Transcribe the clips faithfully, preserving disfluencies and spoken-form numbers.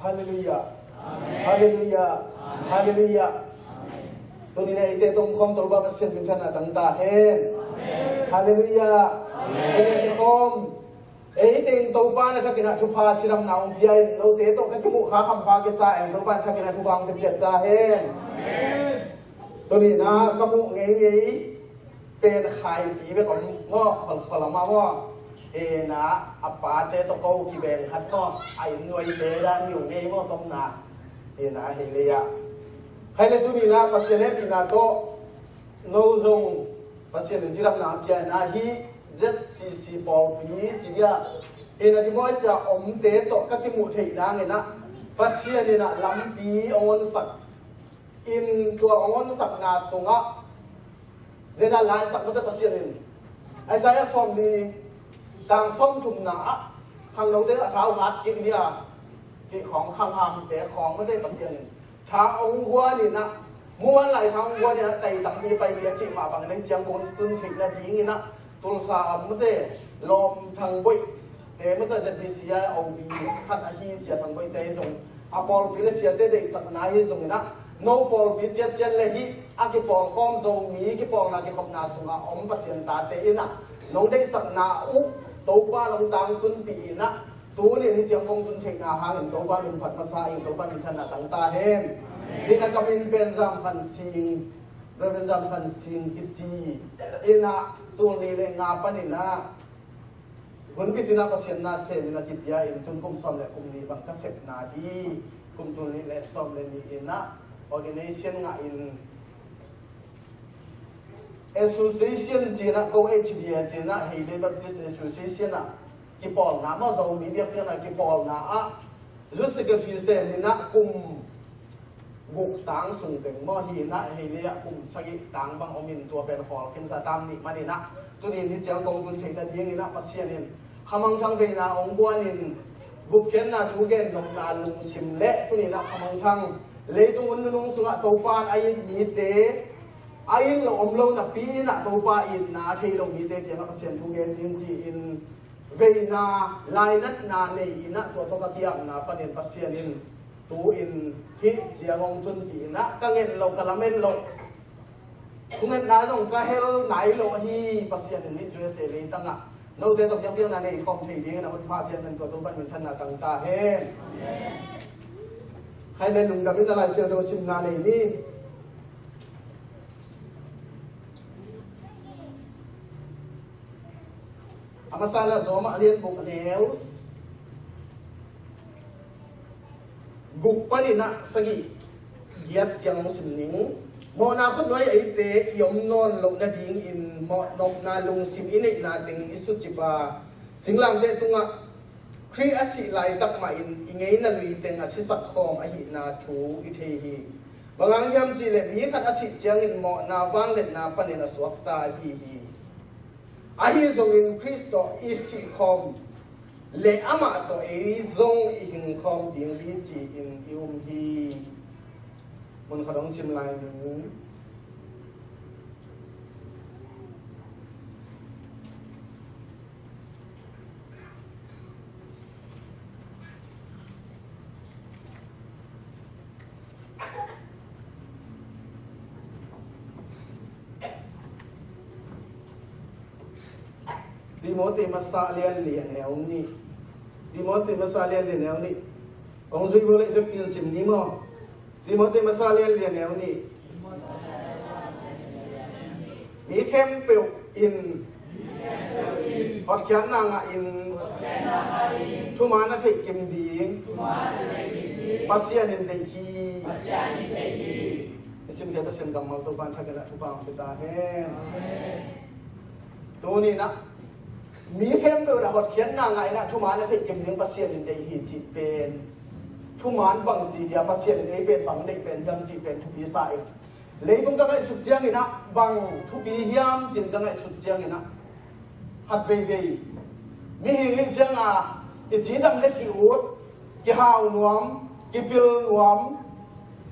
Halleluiah. Halleluiah. Halleluiah. Tuni-in eite tungkhawm Topa Pasian minthanna tang ta hen. Halleluiah. Tuni-in kikhawm, ei teng Topa na thakin ah thupha cidamna hong pia in, note tawh ka kimuh kha khampha kisa in, Topa na thakin ah thupha hong pia ciat ta hen. Tuni-in ah ka muh ngeingei pen Khaipi bek om maw, kholkhol a maw. Ina a pate tawh ko kibeng khat maw, a inn nuaite dan hi uh ngei maw, tomna. Ina hei lei ah, khai le tuni-in ah Pasian hehpihna tawh no zong Pasian in cidamna a pia ina, hih Z C C pawlpi ci dia, ina Timothy a omte tawh ka kimuh theih nangin ah Pasian in ah lampi hong honsak in, tua hong honsakna sungah, dena laisak mate Pasian in Isaiah sawmli tang sawmthumna ah, khangnote a thau hat kik ni a, cih khawng, khanghamte khawng mate Pasian in tha hong guan in ah, muan lai tha hong guan in ah, tai tampi a paipi a cih mah bangin ah hih ciang kong tun theih nadingin ah, Tulsa a om mate, Lawm Thang Boih te mate, Z B C a O B khat ahi Sia Thang Boih te hi zong, a pawlpi le siate deihsakna hi zongin ah, no pawlpi ciatciat le hih a kipawlkhawm Zomi kipawlna kikhopna sungah om Pasian tate in ah, nong deihsakna uh Topa nong tangtunpih in ah, tuni-in hih ciang kong tun theihna hangin Topa min phat masa in, Topa minthanna tang ta hen. Hih na ka min pen Zam Khan Sing, Reverend Zam Khan Sing kici. Ina tul nih le nga panin ah hun bitin ah Pasian na sem in ah kipia in, tun kum sawm le kum nih bang ka sepna hi. Kum tul nih le sawm le nih in ah ordination ngah in, association ci-in ah, ko H D A ci-in ah, Heilei Baptist Association ah kipawlna maw, Zomi biakpiakna kipawlna ah youth secretary sem in ah kum guk tang sung teng maw, hi in ah Heilei ah kum sagih tang bang om in, tua pen khawl khin ta tam nih manin ah, tuni-in hih ciang kong tun theih nadingin ah Pasian in Kha Mang Thang veina hong guan in, gupkhiatna thu gen nopna lungsim le tuni-in ah Kha Mang Thang leitung hun nunung sungah Topa in a it mite, a it loh om lo napi in ah Topa itna a thei lo mite kiangah Pasian thu gen ding ci-in veina lainatna nei in ah, tua tawh ka kiamna panin Pasian in tu-in hih ciang hong tunpih in ah, ka nget loh, ka lamet loh, thungetna zong ka hel nai lo ahi Pasian in hih U S A leitang ah note tawh biakpiakna nei khawm thei dingin a hun pha piak in, tua Topa in minthanna tang ta hen. Khai le lungdam in a Lai Siangtho simna nei ni. A masa in ah Rom a lian buk a neu guk panin ah sagih giat ciang hong sim ning. Mawhna khutnuai a eite i om nawn loh nadingin mawh nopna lungsim i neihna teng i sucip a, singlamteh tungah Khrih a sih laitak mahin i ngeina lui teng a sisak khawm ahihna thu i thei hi. Bang hang hiam cihleh mi khat a sih ciangin mawhna vangliatna panin a suakta ahi hi. Ahi zongin Khrih tawh i sih khawm le amah tawh ei zong i hing khawm ding hi ci-in i um hi. Mun khat hong sim lai ning. Timothy masa lian li a neu nih. Timothy masa lian li a neu nih. Hong zui bo leh bek pian sim ni maw. Timothy masa lian li a neu nih. Mi khempeuh in hotkhiatna ngah in, thuman a theih kim ding Pasian in deih hi. I simkhiat Pasian kammal Topa in thakhat ah thupha hong pia ta hen. Tuni-in ah mi khempeuh in ah hotkhiatna ngah in ah thuman a theih kim ding Pasian in deih hi cih pen, thuman bang ci hiam, Pasian in ei pen bang deih pen hiam cih pen thupi sa in. Leitung ka ngaihsut ciangin ah bang thupi hiam cih ka ngaihsut ciangin ah, khat veivei mihing hih ciang a kicidam le ki-ut, kihau nuam, kipil nuam,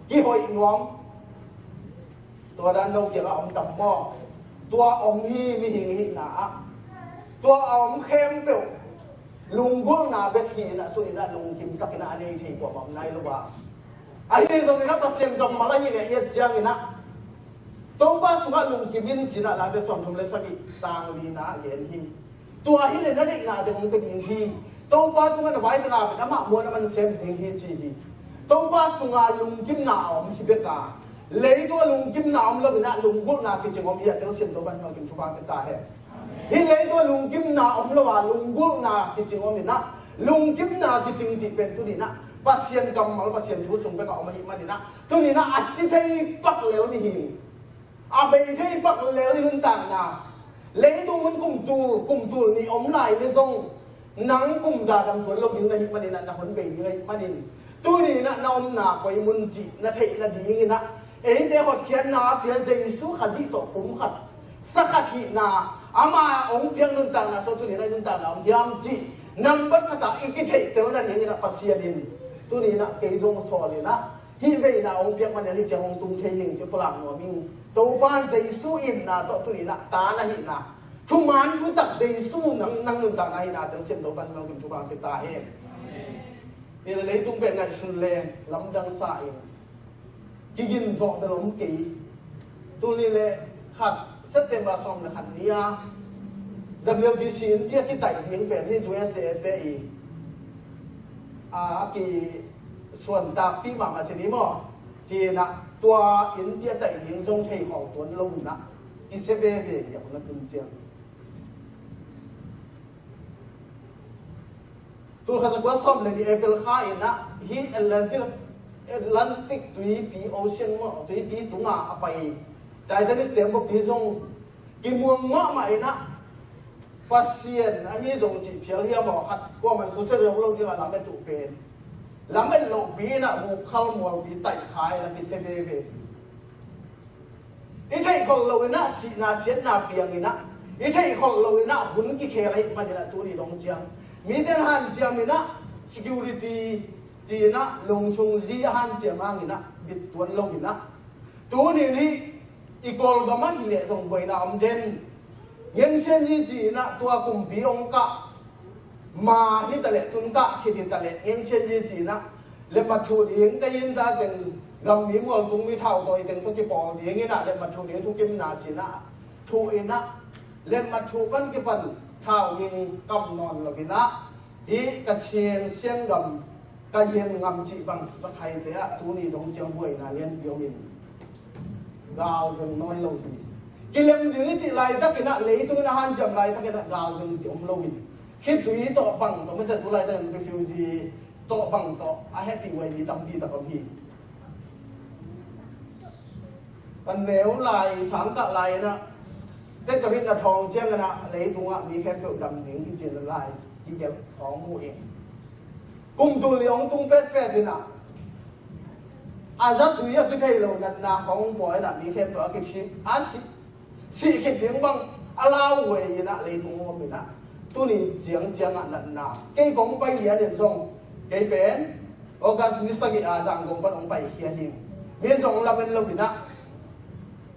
kihoih nuam, tua dan no kiangah om tam maw? Tua om hi, mihing hihna ah. Tua a om khempeuh Lunggulhna bek hi in ah, tuni in ah lungkim takin ah a nei thei kuamah om nai lo a. Ahi zongin ah Pasian kammal ahih leh i et ciangin ah, Topa sungah lungkim in ci-in ah Late sawmthum le sagih tang lina ah gen hi. Tua hi leh na deihna ding hong pia ding hi. Topa tungah na vai teng a pen amah muan a man sem ding hi ci hi. Topa sungah lungkimna a om hi bek a, leitungah lungkimna om lo in ah lunggulhna kicing om hi a, telsiam Topa in lungkim thupha pia ta hen. Hih leitungah lungkimna om lo a, lunggulhna kicing om in ah, lungkimna kicing cih pen tuni in ah Pasian kammal, Pasian thu sung bek a om ahih manin ah, tuni in ah a si thei pak lel mihing, a bei thei pak lel i nuntakna, leitung hun kum tul, kum tul nih om lai le zong, nang kum za dam tuan lo ding na hih manin ah, na hun bei ding ahih manin, tuni in ah na omna koi mun cih na theih nadingin ah, eite hotkhiatna a pia Jesu Khazih tawh pumkhat, sakhat hihna, ama hong piak nuntakna sung tuni in ah i nuntakna om hiam cih nambat khat ah i kitheihtel nadingin ah Pasian in tuni in ah kei zong sawl in ah, hih veina hong piak manin hih ciang hong tung thei ning ci pulak nuam ing. Topa in Jesu itna tawh tuni in ah ta na hihna, thuman thutak Jesu nang, nang nuntakna hihna telsiam Topa in lungkim thupha pia ta hen. Hi leh leitung pen ngaihsun le lamdang sa in, kigin zawh bel om kei. Tul nih le khat, September sawm le khat ni-a W T C India kitaih ding pen hi U S A te i, a, a kisuantakpih mahmah ci ni maw? Hi in ah tua India taih ding zong thei khol tuan lo in ah kisia veve hi a, hun a tun ciang. Tul khat za kua sawm le nih April kha in ah hih Atlantic, Atlantic tuipi, ocean maw, tuipi tungah a pai Titanic teng bawpi zong kimuang mahmah in ah, Pasian ahi zong cih phial hiam aw, khat kuaman susia zo lo ding a lamet uh pen, lamet lohpi in ah vuk khal mualpi taih kha in ah kisia veve hi. I theih khol lo in ah sihna siatna piang in ah, i theih khol lo in ah hun kikhel ahih manin ah tuni dong ciang mite in hanciam in ah, security ci in ah lungchung zi a hanciam hang in ah bit tuan lo in ah, tuni in hih i Kawlgam ah hi leh zong buaina om den. Ngeng Sian Yi ci in ah tua kumpi hong kah ma hi ta leh, tun kah khit hi ta leh, Ngeng Sian Yi ci in ah lemmat thuh ding, ka inn ta teng, gam mi mual tung mi thau tawi teng tawh kipawl ding in ah lemmat thuh ding thukimna ci in ah thuh in ah, lemmat thuh pan kipan thau ging kam nawn lo in ah, hih ka Chin Siangam, ka Yen ngam cih bang Zakhaite ah tuni dong ciang buaina lianpi om in, gal veng nawn lo hi. Kilem ding i cih laitakin ah, leitung in a hanciam laitakin ah gal veng ci om lo in, khitui tawh bang tawh, mite tu laitakin refugee tawh bang tawh a hehpih huai mi tampi tak om hi. Kan neu lai, sangkah lai in ah, tek ka rit na thawng ciangin ah leitung ah mi khempeuh dam ding kici lai kigelh khawng mu in, kum tul li hong tung petpet in ah, a zatui a kithei lo natna khawng pua in ah mi khempeuh a kithim, a sih, sih khit ding bang a lauhuai in ah leitung om in ah, tuni ciangciang ah natna kei kong pai lian in zong, kei pen August ni sagih a Zangkong pan hong paikhia hi. Mi in zong lamen lo in ah,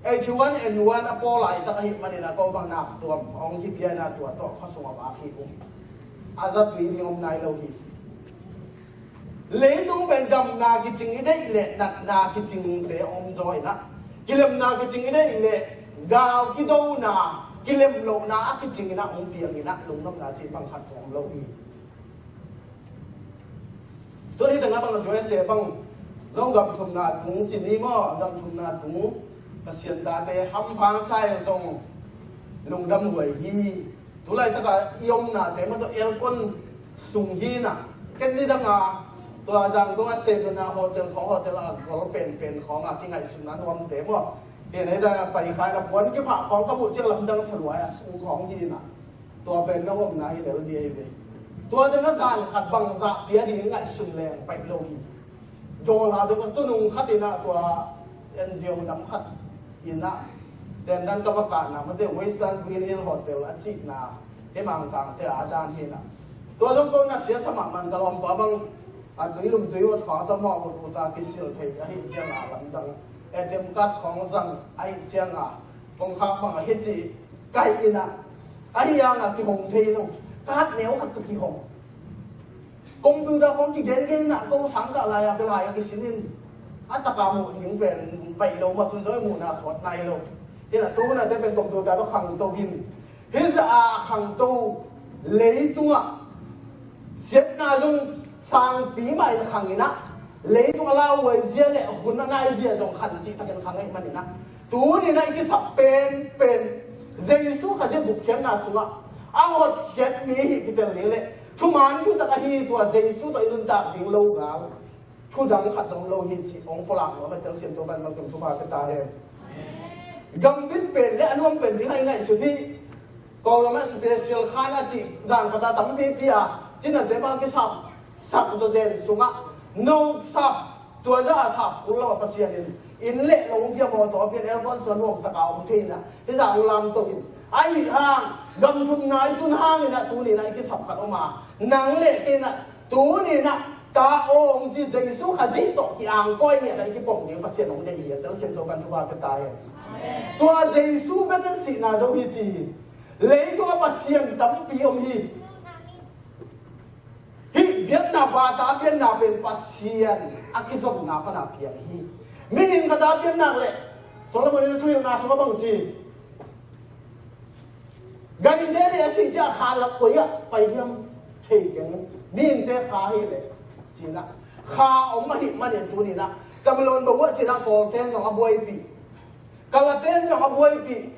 H one N one a pawl laitak ahih manin ah ko bang nak tuam hong kipia in ah tua tawh khuasung a vak hi uh. A zatui ding om nai lo hi. Leitung pen damna kicing i deih leh natna kicingte om zaw in ah, kilemna kicing i deih leh gal kidona, kilem lohna a kicing in ah hong piang in ah lungnopna cih bang khat zong om lo hi. Tuni tengah bang U S A bang, no gam thumna tung ci ni maw, gam thumna tung Pasian tate hampha sa in zong lungdam huai hi. Tulaitak a i omnate mah tawh aircon sung hi in ah, ken nidang a tua Zangkong a Sedona hotel khawng, hotel a gol penpen khawng a kingaihsutna nuamte maw, hi in ah, pai kha in ah puan kiphah khawng ka muh ciang lamdang sa luai a sung khawng hi in ah. Tua pen na omna hi lel ding hi ve. Tua teng a zan khat bang zah pia ding ngaihsun leng paih lo hi. Dollar bek a tunung khat in ah tua N G O nam khat in ah, dan dan ka va kahna mate Western Green Hill Hotel a cihna, hih Mangkangte a dan hi in ah. Tua zong ko na siasa mahmah, ka lawmpa bang a tuilum tuihuat khawng tawh mawh huthut a kisil thei ahih ciang a lamdang, A T M card khawng zang ahih ciang a, kongkhak bang a hih cih kaih in ah, ahi hang a kihong thei lo. Card neu khat tawh kihong. Computer khawng kigengen inah ko sangkah lai-a, ka lai-a kisin in, a taka muh ding pen baih lo mah, tun zong i muhna sawt nai lo. Hinah tu hunah te pen computer tawh khangto in, hizah a khangto, leitungah siatna zong sangpi mah in khang inah, leitung a lauhuai zia le hun a nai zia zong khan cihtakin khang ahih maninah, tuninah i kisap penpen Jesu Khazih gupkhiatna sungah a hotkhiat mi hi kitel ding le thuman thutak ahi tua Jesu tawh i nuntak ding lo ngal thudang khat zong om lo hi cih hong pulak nuam a, telsiam Topa'n malkim thupha pia ta hen. Gambit pen le a nuam pen ding a i ngaihsut hi. Kawlgam ah special khan a cih zan khat a tampipi a cinate bang kisap sak zawzen sungah no sap, tua zah a sap kul lo a Pasian in inn le lo hong pia, mawtaw a pia, aircon sung a nuam taka om thei inah hizah hong lamto in, ahi hang gam thumna i tun hang inah tuninah i kisap khat om a, nang le kei inah tuninah ta aw hong ci Jesu Khazih tawh ki-angkawi ngiat a i kipom ding Pasian hong deih hi a, telsiam Topa'n thupha pia ta hen. Tua Jesu bek in sihna zo hi ci hi. Leitung a pasian tampi om hi. Hih biakna bata a pianna pen Pasian a kizopna pana piang hi. Mihing khat a pianna le Solomon in a thuhilhna sungah bang ci, ganhingte nih a sih ciang kha lak koi ah pai hiam thei keng, mihingte kha hi le cinah kha om ahih manin tuninah Tamalon babuah cinah Kawlten zong a buaipih, Kalaten zong a buaipih,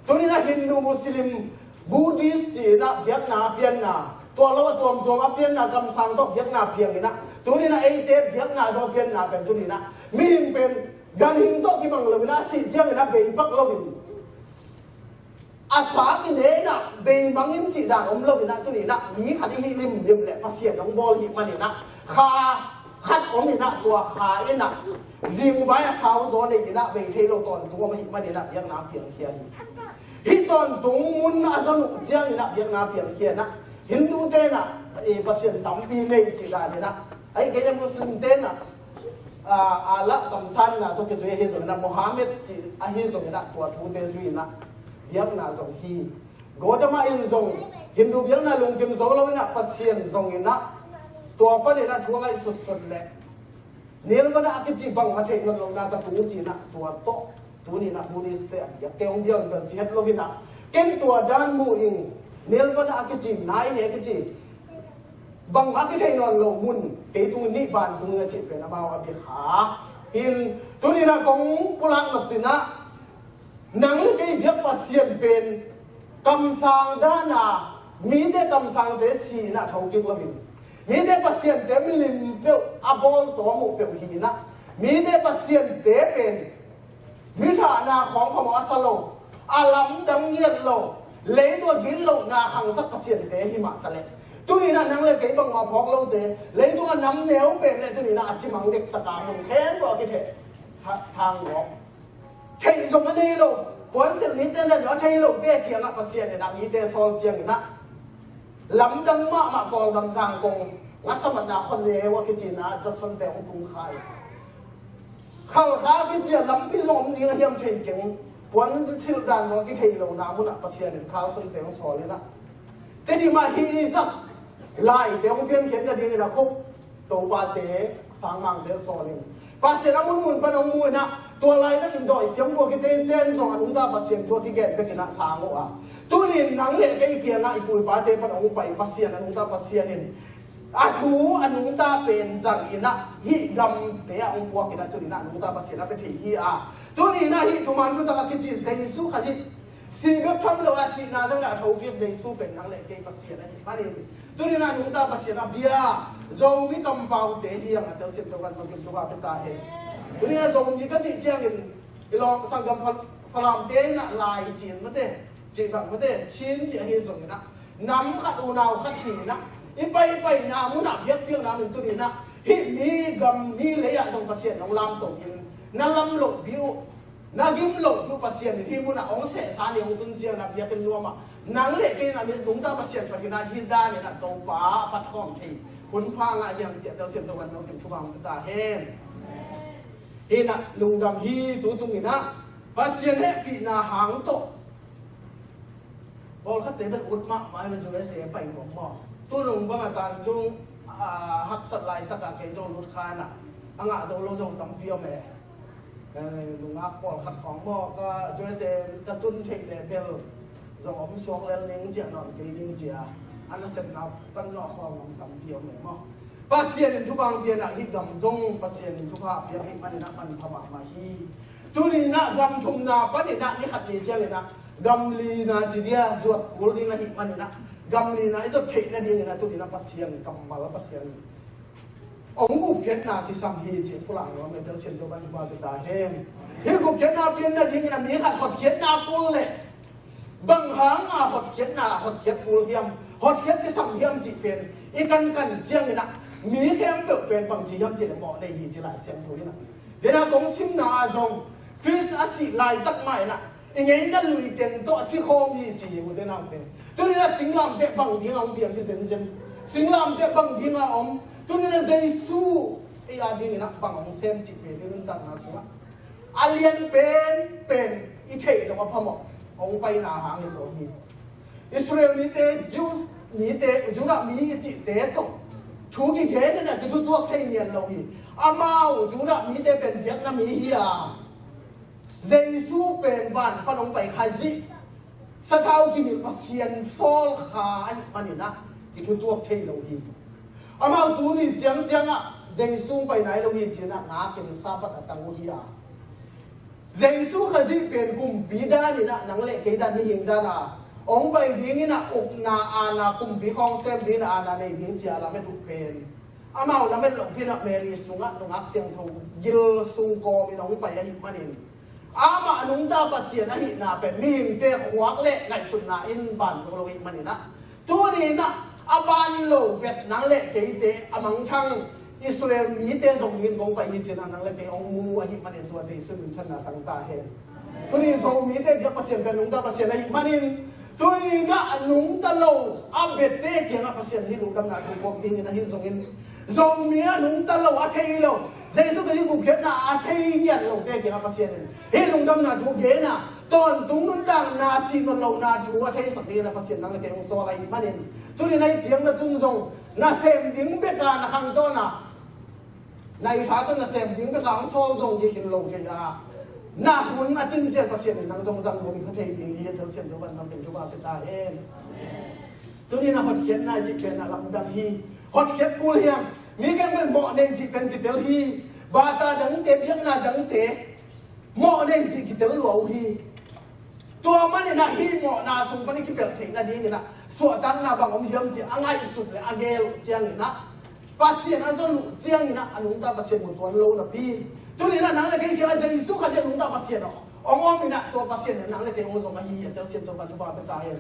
tuninah Hindu, Muslim, Buddhist cinah biakna a pianna, tua lo a tuamtuam a pianna kamsang tawh biakna piang inah tuninah eite biakna zong a pianna pen tuninah mihing pen ganhing tawh kibang lo inah sih ciang inah beipak lo in a sa kine inah beimang in cih dan om lo inah tuninah mi khat i hih limlim le Pasian hong bawl hih maninah kha khat om inah tua kha inah zingvai a sau zaw nei inah bei thei lo tawntung om ahih maninah biakna piangkhia hi. Hih tawntung mun a zon uh ciang inah biakna piangkhia inah Hindu tenah Pasian tampi nei cih dan inah, ahi kei le Muslim tenah Allah kamsanna tawh kizui ahi zong inah, Muhammad cih ahi zong inah tua thute zui inah biakna zong hi. Gautama in zong Hindu biakna lungkim zo lo inah Pasian zong inah tua pan inah thu a ngaihsutsut le Nirvana a kici bangmah theih nawn lohna ka tung ci inah tua tawh tuninah Buddhist te a biakte hong biak bel ci het lo inah ken tua dan mu ing. Nirvana a kici nai he a kici bangmah kithei nawn lo mun kei tung nih ban tung a cih pen amau a bia kha in tuninah kong pulak nop inah nang le kei biak Pasian pen kamsang dana mite kamsangte si inah thokik lo in, mite pasiante milim peuh a bawl tawm uh peuh hi inah mite pasiante pen mi thahna khawng phamawh a sa lo, a lamdang ngiat lo, leitung a gitlohna khangsak pasiante hi mah taleh tuninah nang le kei bangmah phawk lote leitung a nam neu pen le tuninah a cimang dek taka mun khempeuh a kitheh thang gawp. Theih zong a nei lo, puansilh mite dan zong a thei lote kiangah Pasian inah mite sawl ciang inah lamdang mahmah Kawlgam Zangkong ngasamatna khuaneu a kici inah zatsonte hong tung kha in Khalkha a kici a lampi zong om ding a hiam thei keng, puansilh dan zong a kithei lohna munah Pasian in Khalsunte hong sawl inah Tedim ah hih zak laite hong piankhiat nadingin a khup Topate, sangmangte sawl in Pasian a munmun pan hong mu inah tua laitakin dawi siam khua kiteiten zong a nungta Pasian thu a kigen bek inah sang uh a, tunin nang le kei kiangah i pu i pate pan hong pai Pasian a nungta Pasian in a thu a nungta pen zang inah hih gamte ah hong puak inah tuninah a nungta Pasian a pia thei hi a, tuninah hih thuman thutak a kici Jesu Khazih si bek tham lo a sihna zong a thokik Jesu pen nang le kei Pasian ahih manin tuninah nungta Pasian a bia Zomi kampaute hi ang a telsiam Topa'n malkim thupha pia ta hen. Tuninah Zomi ka cih ciangin i lawm sanggam Fal-, Falamte inah Lai Chin mate, cih bang mate, Chin cih ahi zong inah nam khat unau khat hi inah i paipaina munah biakpiakna min tuninah hih mi gam mi lei ah zong Pasian hong lamto in na lam lohpi uh na gim lohpi uh Pasian in hih munah hong sehsa ni hong tun ciang na biakinn nuam ah nang le kei inah mi nungta Pasian Pasian ah hih dan inah Topa a phatkhawm thei hun pha ngah hiam cih a telsiam Topa'n malkim thupha hong pia ta hen. Hinah lungdam hi. Tu tung inah Pasian hehpihna hang tawh pawlkhatte bel ut mahmah hi, U S A pai nuam maw? Tu nung bang a tan zung A haksat laitak a kei zong lut kha in ah, a ngah zo lo zong tampi om e. Eh, nungak pawlkhat khawng maw, ka U S A ka tun theih leh bel zong om suak lel ning ci-a, nawn kei ning ci-a, a nasepna pan zong a khawng om tampi om e maw. Pasian in thupha hong pia in ah, hih gam zong Pasian in thupha a piak ahih manin ah manpha mahmah hi. Tuni in ah gam thumna panin ah ni khat ni ciangin ah gam lina ci dia zuat kul ding ahih manin ah, gam lina i zuat theih nadingin ah tuni in ah Pasian kammal, Pasian hong gupkhiatna kisam hi ci-in pulak nuam e, telsiam Topa'n thupha pia ta hen. Hih gupkhiatna pian nadingin ah mi khat hotkhiatna kul leh, bang hanga hotkhiatna, hotkhiat kul hiam, hotkhiat kisam hiam cih pen i kankan ciangin ah, mi khempeuh pen bangci hiam cih leh mawh nei hi ci Lai Siangtho in ah. Dena kong simna ah zong Khrist a sih laitak mah in ah i ngeina lui teng tawh si khawm hi ci hi, u te nau te. Tuni in ah singlamteh bang dinga hong piang hi zenzen. Singlamteh bang dinga om. Tuni in ah Jesu ei a dingin ah bang hong sem cih pen i nuntakna sungah a lian penpen i theih loh a phamawh hong paina hang hi zaw hi. Israel mite, Jew mite, Judah mi i cihte tawh thu kigen in ah kithutuak thei ngian lo hi. Amau Judah mite pen biakna mi hi a, Jesu pen van pan hong pai Khazih, sathau kimil Pasian sawl kha ahih manin ah kithutuak thei lo hi. Amau tuni ciangciang ah Jesu hong pai nai lo hi ci-in ah ngakin Sabbath a tang uh hi a, Jesu Khazih pen kumpi dan in ah nang le kei dan, mihing dan a hong pai dingin ah, ukna aana, kumpi khawng sem dingin ah aana nei ding ci-a lamet uh pen, amau lamet loh pi-in ah Mary sungah nungak siangtho gil sung kawmin hong pai ahih manin, amah nungta Pasian ahihna pen mihingte khuak le ngaihsutna in ban zo lo ahih manin ah, tuni in ah a ban lo vet nang le keite a mangthang Israel mite Zomite in kong pai hi ci-in ah nang le kei hong mu ahih manin tua Jesu minthanna tang ta hen. Tuni Zomite biak Pasian pen nungta Pasian ahih manin, tuni in ah a nungta lo a biate kiangah Pasian hih lungdamna thu puak dingin ahi zongin, Zomi a nungta lo, a thei lo, Jesu Khazih gupkhiatna a thei ngiat lote kiangah Pasian in hih lungdamna thu gen a, tawntung nuntakna sih nawn lohna thu a theisak dingin ah Pasian nang le kei hong sawl ahih manin, tuni in ah hih ciang na tun zong nasem ding bek a na khangtawn a, na i tha tawh nasem ding bek a hong sawl zong kikhin lo kei a, na hun a cin ciang Pasian in nang zong zang nuam kha thei ding hi. Telsiam Topa'n nang pen thupha pia ta hen. Tuni in ah hotkhiatna i cih pen a lamdang hi. Hotkhiat kul hiam? Mi khempeuh in mawh nei cih pen kitel hi. Bata dangte, biakna dangte mawh nei cih kitel lua uh hi. Tua manin ah hih mawhna sung pan i kipelh theih nadingin ah suahtakna bang om hiam cih a ngaihsut le a gel uh ciangin ah, Pasian a zon uh ciangin ah a nungta Pasian mu tuan lo napi, tuni in ah nang le kei kiangah Jesu Khazih a nungta Pasian aw hong om in ah, tua Pasian in nang le kei hong zong ahi hi. Telsiam Topa'n thupha pia ta hen.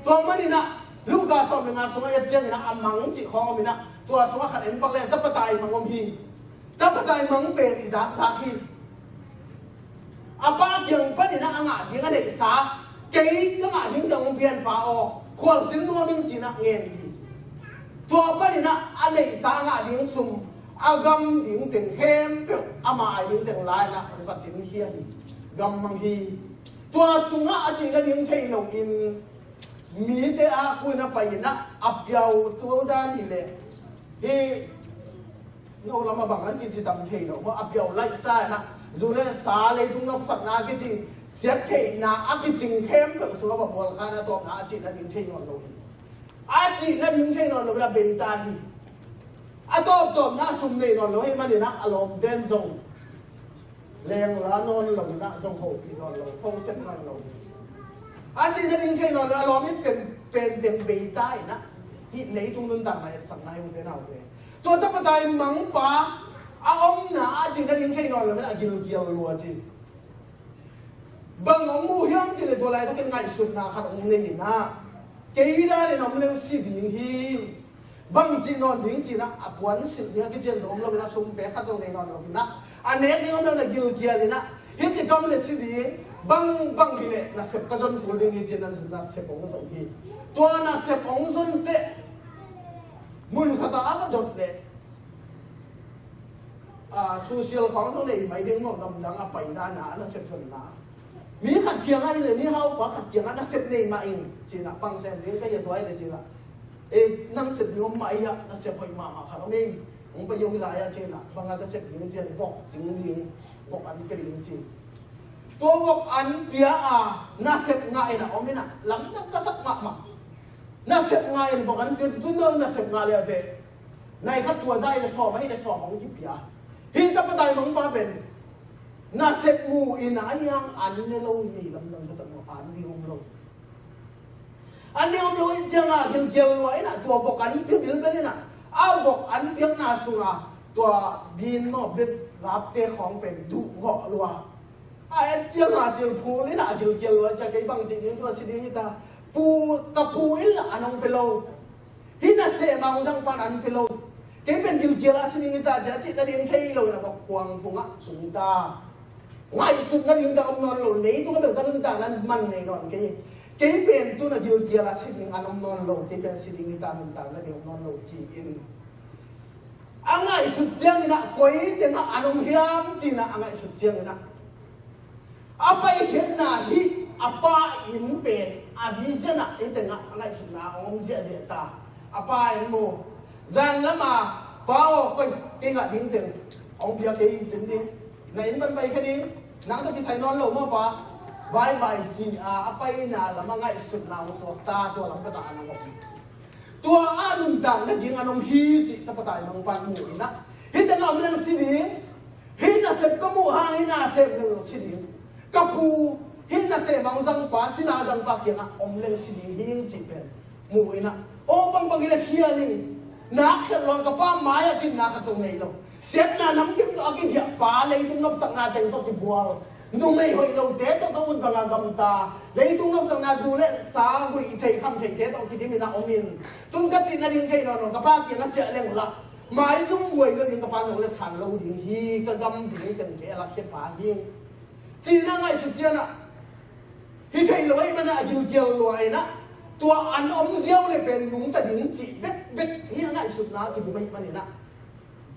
Tua manin ah Luka sawm le nga sungah i et ciangin ah a mang cih khawng om in ah, tua sungah khat en pak leng tapa taimang om hi. Tapa taimang pen i zakzak hi. A pa kiang panin ah a ngah ding a neihsa, kei ka ngah ding teng hong pia in pa aw, khualzin nuam ing ci-in ah ngen hi. Tua panin ah a neihsa, a ngah ding sum, a gam ding teng khempeuh, ama ai ding teng la in ah a va zin khia hi. Gammang hi. Tua sungah a cih nading thei loin, mite a kuina pai in ah a piau, tua dan hi leh, hih no lam a bang a kici tam thei lo maw, a piau laihsa in ah, zu le sa, leitung nopsakna a kici, siat theihna a kicing khempeuh sungah va bual kha in ah, a tawpna a cih nading thei nawn lo hi. A cih nading thei nawn lo hi, a bei ta hi. A tawptawpna a sum nei nawn lo hi manin ah a lawmten zong lengla nawn lo in ah, zong hopih nawn lo, phone sep nawn lo. A cih nading thei nawn lo, a lawm it pen, pen teng bei ta in ah, hih leitung nuntakna etsakna hi, u te nau te. Tua tapa taimang pa a omna a cih nading thei nawn lo in ah, a gilkial lua ci. Bang hong mu hiam cih leh tua laitakin ngaihsutna khat hong nei in ah, kei dan in om leng si ding hi. Bang cih nawn ding ci-in ah, a puan silh ding a kician zong om lo in ah, sum pek khat zong nei nawn lo in ah, a nek ding om lo in ah, gilkial in ah, hih ci ka om leh si ding, bang bang hi leh nasep ka zon kul ding hi ci-in ah nasep hong zon hi. Tua nasep hong zon teh mun khat ah a ka zon leh, a, social khawng zong nei mai ding maw, gamdang a pai dan a nasep zonna. Mi khat kiangah hi leh, mi haupa khat kiangah nasep nei mah ing ci-in ah, pang sem ding ka hi a, tua hi leh ci-in ah, Eh, nang sep ni om mah ei ah, na sep hoih mahmah khat om ei. Hong pai yo hi lai ah ci-in ah, bang a ka sep ding ci-in vok cing ding, vok an pia ding ci. Tua vok an pia a, na sep ngah in ah om in ah, lamdang ka sak mahmah. Na sep ngah in vok an pia, tu no na sep ngah le ah teh. Nai khat tua za in ah sawm, a hi le sawm hong kipia. Hi tapa taimang pa pen. Na sep mu in ah, a hiang an ne lo hi, lamdang ka sak mahmah, an ding om lo. An ding om lo in ciangah gilkial lua in ah tua vok an pia bilbel in ah. A vok an piakna sungah tua bin maw bit rapte khawng pen duh gawh lua. A et ciangah cilphul in ah gilkial lua ciah kei bang cih ding tua si ding hi ta. Pu, ka pu in lah an hong pia lo. Hih na seh mah hong zang pan an pia lo. Kei pen gilkial a si ding hi ta ciah cih na ding thei lo in ah vok kuang phungah tung ta. Ngaihsutna ding ka om nawn lo, leitung a bel ka nuntakna man nei nawn kei. Kei pen tu na gilkial a si ding an om nawn lo, kei pen si ding hi ta nuntakna ding om nawn lo ci-in. A ngaihsut ciangin ah koi tengah an om hiam ci-in ah a ngaihsut ciangin ah. A paikhiatna hih a pa inn pen a vision ah hih tengah a ngaihsutna a om ziahziah ta. A pa in mu. Zan lamah pa aw koi kei ngah ding teng hong pia kei hi cin ding. Na inn pan pai kha ding. Nang tawh kisai nawn lo maw pa. Bye bye ci a, a paina lamah ngaihsutna hong suak ta, tua lam ka ta a nang om. Tua a nuntakna ding an om hi cih tapa taimang pan mu in ah. Hih tengah om leng si ding. Hih na sep ka muh hang hih na sep leng si ding. Ka pu hih na sep hong zang pa, sila zang pa kiangah om leng si ding hi cih pen. Mu in ah. Aw bangbang in ah khial in. Nak khial lo ka pa mai-ah cin nak khat zong nei lo. Sepna namkim tawh a kidiah pa leitung nopsakna teng tawh kibual. Numei hoih lote tawh ka ut bangah gamta. Leitung nopsakna zu le sa guih theih kham theihte tawh kidim in ah om in. Tun ka cih nading thei nawn lo ka pa kiangah ciah leng lah. Maizum buai nading ka pa nong le than lo ding hi, ka gam ding teng kei a lakhia pa hi. Cihna ngaihsut ciangin ah. Hi thei lo ahih manin ah a gilkial lua in ah. Tua an om ziau le pen nungta ding cih bekbek hi a ngaihsutna a kidim ahih manin ah.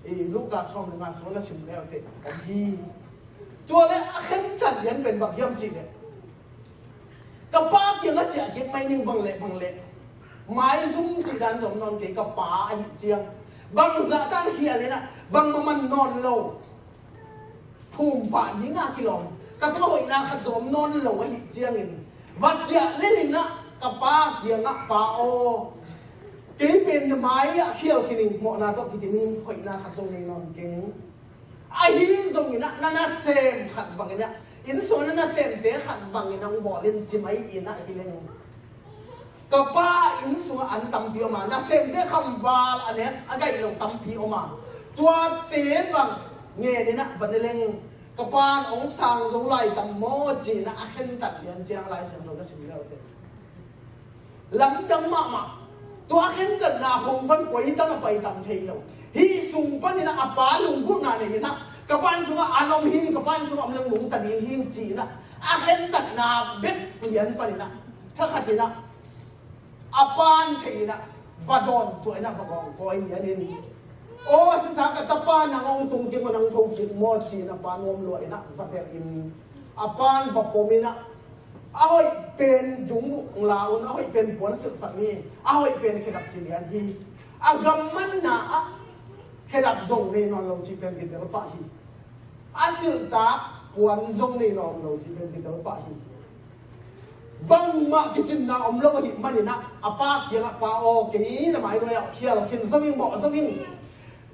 I Luka sawm le nga sung na sim le uh teh om hi. Tua le a khentat lian pen bang hiam cih leh. Ka pa kiangah ciah kik mai ning bang leh bang leh. Maizum cih dan zong nawn kei ka pa ahih ciang. Bang zah dan khial in ah bang maman nawn lo. Phum pah dingah kilawm. Ka tungah hoihna khat zong om nawn lo ahih ciangin. Va ciah lel in ah ka pa kiangah pa aw. Kei pen na mai-ah khial khin in mawhna tawh kidim in hoihna khat zong nei nawn keng. Ahi zongin ah na nasem khat bangin ah inn sungah na nasemte khat bangin ah hong bawl in ci mai in ah hi leng. Ka pa inn sungah an tampi om a, nasemte khamval a nek a gaih lo tampi om a. Tuate bang ngen in ah va ne leng ka pa in hong sang zo lai tam maw ci in ah a khentat lian ciang Lai Siangtho na sim le uh teh. Lamdang mahmah. Tua a khentatna phung pan koi tang a pai tam thei lo. Hih sung panin ah a pa lunggulhna nei in ah ka pa inn sungah an om hi, ka pa inn sungah om leng nungta ding hi ci in ah a khentatna bek lian panin ah thakhat in ah a pa in thei in ah va dawn tuah in ah va gawngkawi lian in. Aw sisa ka tapa nang hong tung kik maw, nang tho kik maw ci in a pa nuam lua in ah va delh in a pa in va pom in ah a hoih pen zungbuh la un, a hoih pen puan silhsak ni, a hoih pen khedap ci lian hi. A gam manna ah khedap zong nei nawn lo cih pen kitel pah hi. A silhtak puan zong nei nawn lo cih pen kitel pah hi. Bangmah kicinna om lo ahih manin ah a pa kiangah pa aw, kei na mai nuai ah khial khin zo ing, mawh zo ing.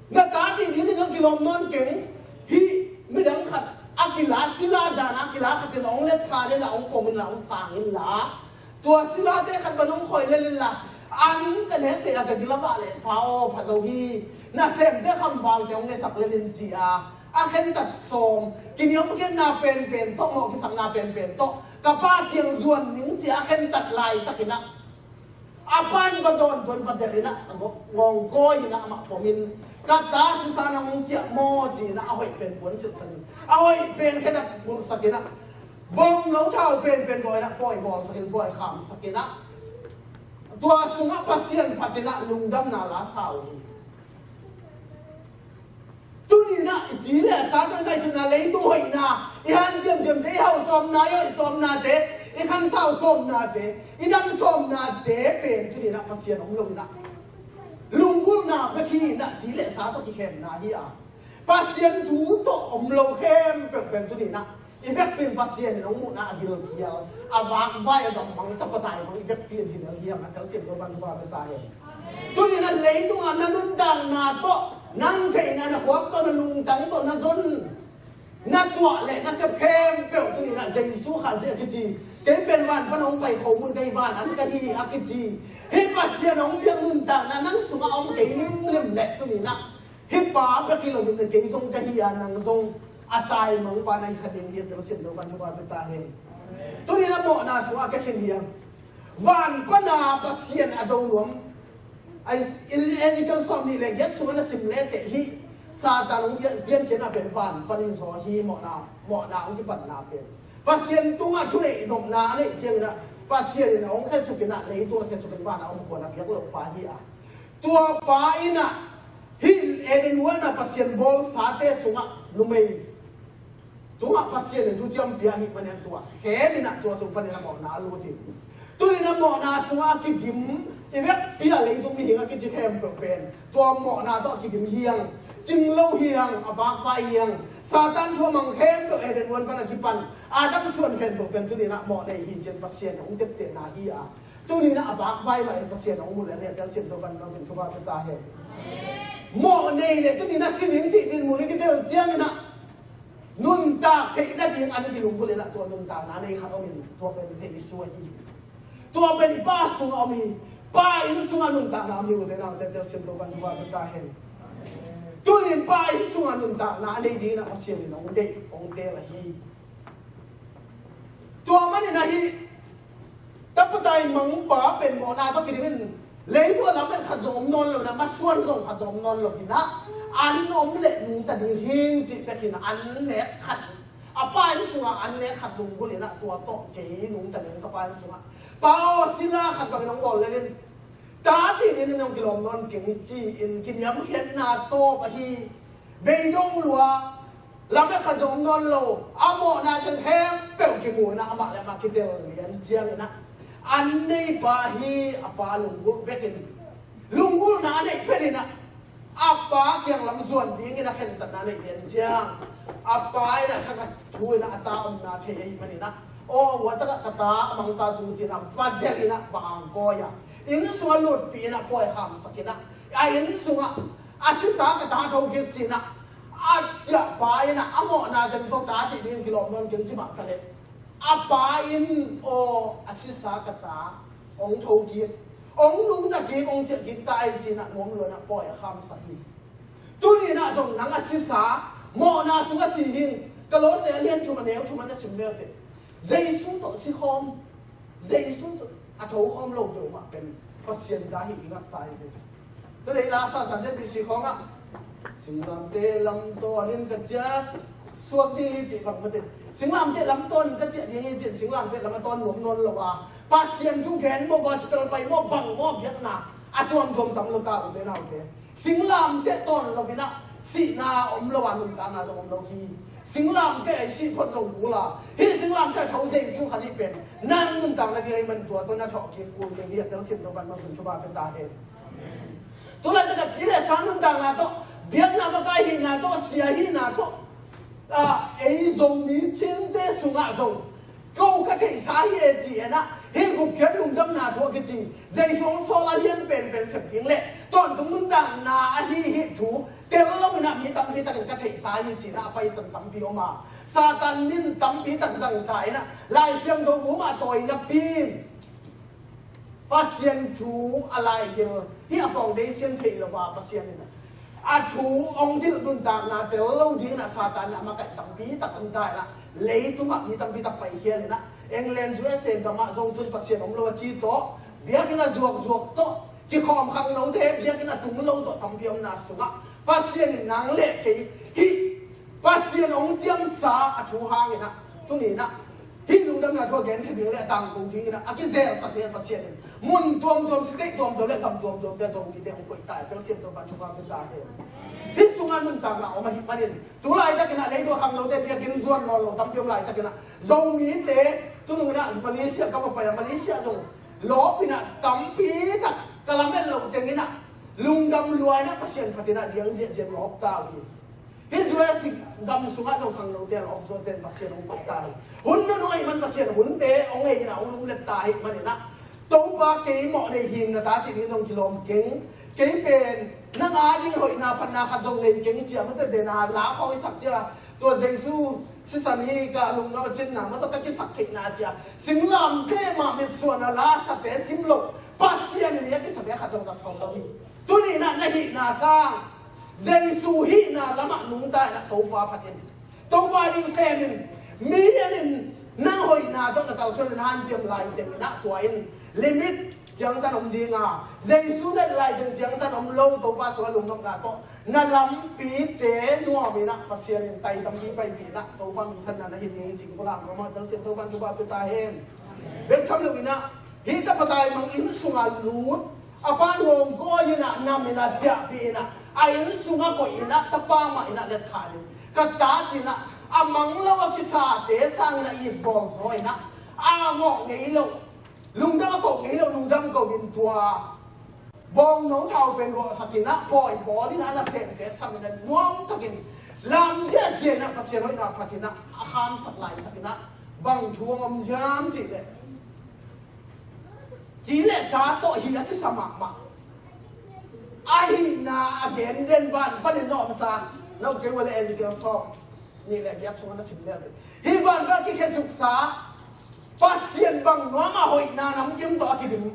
Na ta cih ding ding a kilawm nawn keng. Hih midang khat a kila, sila dan a kila khat in hong let kha le lah hong pom in lah hong sang in lah. Tua silate khat ban hong khoi lel in lah an ka nek thei a ka gil a vah leh pa aw pha zo hi. Nasemte khamvalte hong nesak lel in ci a a khentat sawm, kiniamkhiatna penpen tawh, mawh kisakna penpen tawh ka pa kiang zuan ning ci a khentat laitakin ah a pa in va dawn tuan va delh in ah a gawngkawi in ah amah pom in ka ta sisa nang hong ciah maw ci in ah a hoih pen puan silhsak in a hoih pen khedap bulhsak in ah bawm lo thau penpen bawl in ah pawi bawlsak in pawi khamsak in ah tua sungah Pasian phat in ah lungdamna la sa uh hi. Tuni in ah i ci le a sa tawh i ngaihsutna, leitung hoihna, i hanciam ciamte, i hauh sawmna, i hoih sawmnate, i khansau sawmnate, i dam sawmnate pen tuni in ah Pasian om lo in ah na bek hi inah, ci le sa tawh kikhemna hi a, Pasian thu tawh om lo khempeuh pen tuni inah i vekpi in Pasian in hong muhna a gilkial, a vakvai, a gammang, tapa taimang i vekpi in hi lel hi hang a, telsiam lo pan thupha pia ta hen. Tuni inah leitungah na nuntakna tawh, nang theihna, na khuak tawh, na lungtang tawh, na zon, na tuah le na sep khempeuh tuni inah Jesu Khazih a kici, kei pen van pan hong pai khomun ka hi, van an ka hi a kici, hih Pasian hong piak nuntakna nang sungah om kei limlim leh tuni inah hih pa bek hi loin kei zong ka hi a, nang zong a taimang pa na hi kha ding hi a, telsiam lo pan thupha pia ta hen. Tuni inah mawhna sungah ka khen hi a, van pana Pasian a do nuam. Ezekiel sawmnih le giat sungah na sim leteh hih Satan hong pian, piankhiatna pen van pan hi zaw hi, mawhna, mawhna hong kipatna pen. Pasian tungah thuneih nopna a neih ciang inah Pasian in a hong khetsuk inah, leitung a khetsuk in van a om khua na piak loh pa hi a, tua pa inah hih Eden huan a Pasian bawlsate sungah numei tungah Pasian in thuciam pia ahih manin tua khem inah tua sung panin a mawhna a lut hi. Tuni inah mawhna sungah a kidim i vekpi a leitung mihing a kici khempeuh pen tua mawhna tawh a kidim hi hang, cing lo hi hang, a vakvai hi hang. Satan thu a mang khempeuh Eden huan pan a kipan, Adam suan khempeuh pen tuni inah mawh nei hi ci-in Pasian hong teptehna hi a, tuni inah a vakvai mah in Pasian hong mu le a, telsiam lo pan thupha pia ta hen. Mawh nei le tuni inah si ding cih dinmun i kitel ciang inah nuntak theih nading an kilunggulh inah tua nuntakna nei khat om in, tua pen Jesu ahi hi. Tua pen i Pa sungah om hi. Pa inn sungah nuntakna om hi, ute naute, telsiam lo pan thupha pia ta hen. Tuni in Pa inn sungah nuntakna a nei ding inah Pasian in hong deih, hong teel ahi. Tua manin ahi, tapa taimang pa pen mawhna tawh kidim in, leitung ah lamet khat zong om nawn lo inah, masuan zong khat zong om nawn lo inah, an om leh nungta ding hi ing cih bek inah, an nek khat, a pa inn sungah an nek khat lunggulh inah, tua tawh kei nungta ding ka pa inn sungah. Pa aw, sila khat bangin hong bawl lel in, ta cih dingin hong kilawm nawn keng ci-in kiniamkhiatna tawp ahi. Beidong lua, lamet khat zong om nawn lo, a mawhna teng khempeuh kimu inah amah le amah kitel lian ciang inah, an nei pa hi a pa lunggulh bek in, lunggulhna a neih phet inah a pa kiang lam zuan dingin a khentatna a neih lian ciang, a pa inah thakhat thu inah a ta omna thei ahih manin ah, aw, hua takah ka ta a mangsa tung ci-in ah va delh inah va angkawi a, inn sungah lutpih inah pawi khamsak inah, a inn sungah a sisa ka ta thokik ci-in ah a ciah pa inah a mawhna teng tawh ta cih dingin kilawm nawn keng ci mah ta leh, a pa in aw, a sisa ka ta hong thokik, hong nungta kik, hong ciah kik ta hi ci-in ah nuam lua inah pawi a khamsak hi. Tuni inah zong nang a sisa, mawhna sungah si hi ing. Kolose a lian thum a neu thum ah na sim leuteh, Jesu tawh si khawm, Jesu tawh a tho khawm lo peuhmah pen Pasian ta hi i ngaksa hi ve. Tua leh la sa san ciat B C khawngah, singlamteh lamtawn in ka ciah suak ding hi cih bang mate. Singlamteh lamtawn in ka ciah ding hi cih, singlamteh lam a tawn nuam nawn lo a, Pasian thu gen maw, gospel pai maw, bang maw, biakna a tuamtuam tam lo ta, ute naute. Singlamteh tawn lo inah sihna om lo a, nuntakna zong om lo hi. Singlamteh a i sih phot zong kul a, hih singlamteh a tho Jesu Khazih pen nang nuntakna ding ahih man tua tawh na thawh kik kul ding hi a, telsiam lo pan mah in thupha pia ta hen. Tu laitak a ci le sa nuntakna tawh, biakna makaihina tawh, sia hina tawh, a, ei Zomi Chinte sungah zong ko ka theihsa hi e ci-in ah, hih gupkhiat lungdamna thu a kici, Jesu hong sawl a lian penpen sep ding le tawntung nuntakna ahi hih thu tel lo inah mi tampi takin ka theihsa hi ci-in ah a paisan tampi om a, Satan min tampi tak zang ta inah, Lai Siangtho bu mah tawi napi in Pasian thu a laigil hi a, foundation thei lo a, Pasian in a thu hong hilh nuntakna tel lo dingin a Satan in a makaih tampi tak om ta in a, leitungah mi tampi tak paikhial in a, England, U S A gamah zong tun Pasian om lo a ci tawh, biakinn a zuakzuak tawh, kikhawm khangnote biakinn a tung lo tawh tampi omna sungah Pasian in nang le kei hih Pasian hong ciamsa a thu hangin a, tuni in a, hih lungdamna thu a genkhia ding le a tangko dingin a, a kizelsak dingin Pasian in mun tuamtuam, state tuamtuam le gam tuamtuamte Zomite hong koih ta hi. Pasian tawh pan thupha pia ta hen. Hih sungah nuntakna om ahih manin tu laitakin a leitung a khangnote biakinn zuan nawn lo tampi om laitakin a, Zomite tunung in a Malaysia ka va pai a, Malaysia zong lawp in a tampi tak ka lamet loh tengin a, Lungdam lua in ah Pasian phat in ah diang ziahziah lawp ta uh hi. Hih U S gam sungah zong khangnote lawp zawten Pasian hong phat ta hi. Hun nunung ahih man Pasian hunte hong hei in ah hong lunglet ta ahih man in ah, Topa kei mawh nei hi ing na ta cih ding zong kilawm keng. Kei pen nang a ding hoihna phatna khat zong nei keng ci a, mate den a la khawng i sak ciang a, tua Jesu sisan hi ka lungdam a cinna, mate ka kisak theihna ci a, singlamteh mah mitsuan a la sate sim lo, Pasian in a kisate khat zong zak sawm lo hi. Tuni in ah na hihna sang Jesu hihna lamah nungta in ah Topa phat in, Topa ding sem in, mi en in, nang hoihna tawh na kalsuan in hanciam lai teng in ah tua in limit ciangtan om ding a, Jesu dat lai teng ciangtan om lo, Topa sungah lungnopna tawh na lampite nuam in ah Pasian in tai tampi paipih in ah Topa minthanna na hi ding hi cih ka lam nuam a, Pasian Topa in thupha pia ta hen. Bek tham lo in ah, hih tapa taimang inn sungah lut, a pa nuamgawi in ah nam in ah ciahpih in ah, a inn sungah koih in ah tapa mah in ah letkhan in, ka ta ci in ah, a mang lo a kisate sang in ah itbawl zaw in ah, a ngawh ngei lo, lungdam a koh ngei lo, lungdam ko in tua bawngno thau pen ruahsak in ah pawi bawl in ah a nasemte sam in ah nuamtakin lam ziahziah in ah Pasian hoihna phat in ah a khamsak laitak in ah bang thu hong om hiam cih leh, ci le sa tawh hi a kisa mahmah. A hihna a gen den van panin na omsa, na uk kei ua le Ezekiel sawm nih le giat sungah na sim leh, hih van pan a kikhesuksa Pasian bang nuam a hoihna namkim tawh a kidim.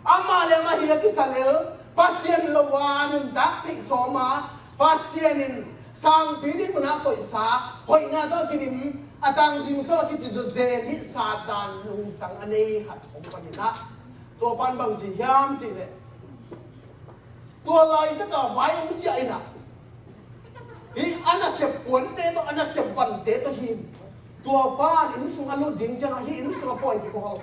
Amah le amah hi a kisa lel, Pasian lo a nuntak theih sawm a, Pasian in sangpi dinmun ah koihsa, hoihna tawh a kidim, a tangzing sawh a kici zawzen hih Satan lungtang a nei khat hong pan in ah, tua pan bang ci hiam cih leh, tua laitak a vai hong ciah in ah, hih a nasep kuante tawh, a nasep vante tawh hi in, tua pan inn sung a lut ding ciang a, hih inn sung a pawi kihol.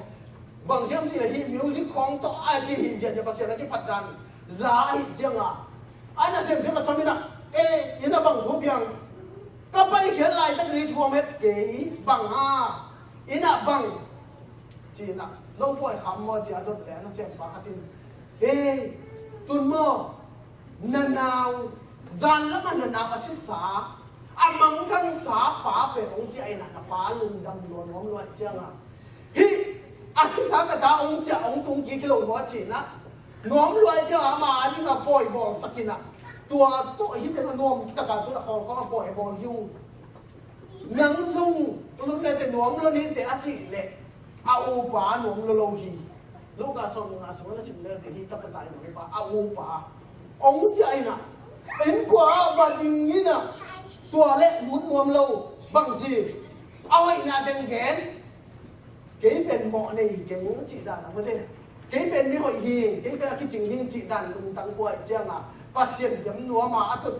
Bang hiam cih leh hih music khawng tawh a kihih ziahziah Pasian a kiphat dan za ahih ciang a, a nasemte ka tham in ah, "Eh, inn ah bang thu piang? Ka paikhiat laitak ni thu om het kei bang a, inn ah bang?" ci in ah, "No pawi kham maw?" ci a dot leh a nasempa khat in, "Eh, tun maw, na nau, zan lam ah na nau a sisa, a mangthangsa pa pen hong ciah in ah, na pa lungdam lua, nuam lua ahih ciang a, hih a sisa ka ta hong ciah, hong tung kik hi lo maw?" ci in ah, nuam lua ahih ciang a, ama a ding a pawi bawlsak in ah, tua tawh hih teng a nuam tak a tun a khawlkhawm a pawi bawl hi ung. Nang zong lut le teh nuam lo ni teh a cih leh, a upa nuam lo lo hi. Luka sawm le nga sung na sim le teh, hih tapa taimang pa a upa hong ciah in ah, innkuan ah va ding in ah, tua leh lut nuam lo. Bang ci? A hoihna teng gen. "Kei pen mawh nei keng," cih dan a, mate, "Kei pen mi hoih hi ing, kei pen a kicing hi ing," cih dan lungtang pua ahih ciang a, Pasian hiam nuam a, a tut,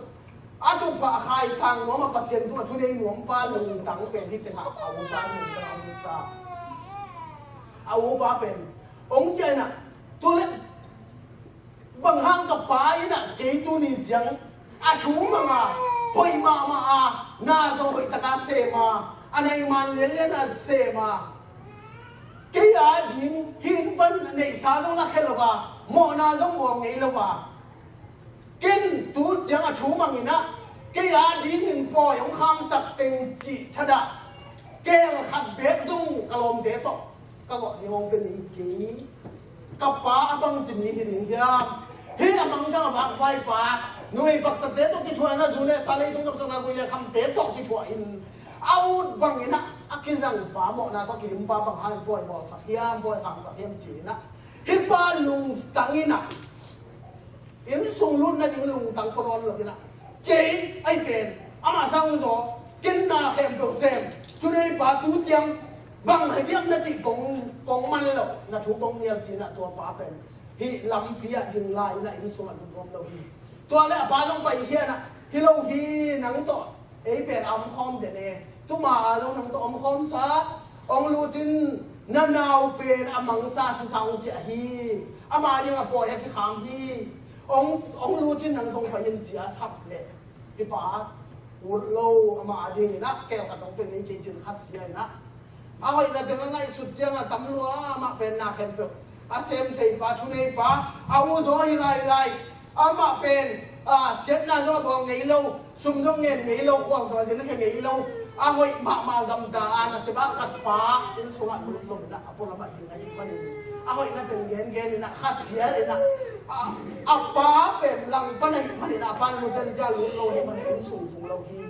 a tutphah a khaisang nuam a, Pasian tungah thunei nuam pa lungtang pen hih teng ah a upa lungtang a ut ta. A upa pen hong ciah in ah, tua leh, "Bang hang ka pa in ah kei tuni ciang a thu mang a, hoih mahmah a, na zong hoih tak a sem a, a nai man lianlian a sem a, kei a ding hih pan neihsa zong lakhia lo a, mawhna zong bawl ngei lo a, ken tu ciang a thu mang in ah, kei a dingin pawi hong khangsak teng," cih thadah, kel khat beek zong ka lawmte tawh ka gawh ding hong pia ding kei. Ka pa a bangci mi hi ding hiam? Hih a mangthang a vakvai pa, numei paktatte tawh kithuah in ah, zu le sa, leitung gam sangna gui le khamte tawh kithuah in, a ut bang in ah, a kizang pa, mawhna tawh kidim pa bang hang pawi bawlsak hiam, pawi khangsak hiam ci in ah, hih pa lungtang in ah, inn sung lut nading lungtang pua nawn lo in ah, "Kei ahi pen, amah sang zaw, ken na khempeuh sem, thuneipa tu ciang bang hiam na cih kong, kong man lo, na thu kong nial," ci in ah, tua pa pen hih lampi ah ding lai in ah, inn sungah lut nuam lo hi. Tua leh a pa zong paikhia in ah, "Hi lo hi, nang tawh ei pen a omkhawm den e. Tuma a zong nang tawh omkhawmsa, hong lut in, na nau pen a mangsa sisa hong ciah hi. Ama ding a pawi a kikham hi. Hong, hong lut in, nang zong pai in," ci a sap leh, hih pa ut lo, ama a ding in ah kel khat hong pia ngei kei ci in khasia in ah, a hoihna teng a ngaihsut ciang a tam lua, amah pen na khempeuh a sem thei pa, thunei pa, a u zaw hi lailai. Amah pen, ah, siatna zong a bawl ngei lo, sum zong ngen ngei lo, khuang zong a zin khia ngei lo, a hoih mahmah gamta a, nasep a khat pa inn sungah lut lo in ah, a pualam ah ding ahih manin, a hoihna teng gengen in ah, khasia in ah, a, a pa pen langpan ahih manin ah, a pa lut zia lut lo ahih manin inn sung pung lo hi.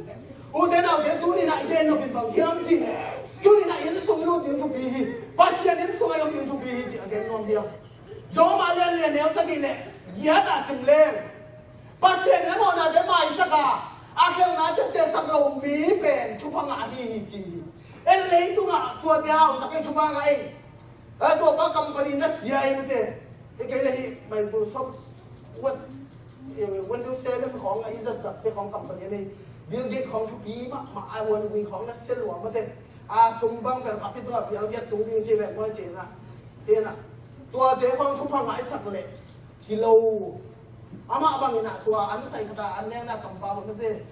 Ute naute, tuni in ah i gen nop in bang hiam cih leh, tuni in ah inn sung i lut ding thupi hi. Pasian inn sung a i om ding thupi hi cih a gen nuam hi a. Rom a lian li a neu sagih le giat ah sim leng, Pasian in a mawhnate maisak a, a khelhna ciaptehsak lo mi pen thupha ngah ahi hi ci hi. En leitungah tuate hautak ei, thupha ngah ei. A, tua pa company na sia ei mate. Ei kei le hi Microsoft Word, eh, Windows seven khawng a i zatzatte khawng company a nei. Bill Gates khawng thupi mahmah a, Huawei khawng na sia lua mate. A, sum bang pen khapi tungah pial giat tung ding ci vet maw ci na. Hi na. Tuate khawng thupha ngah i sak leh hi lo. Amah bangin ah tua an sai khat a an nekna kampau mate.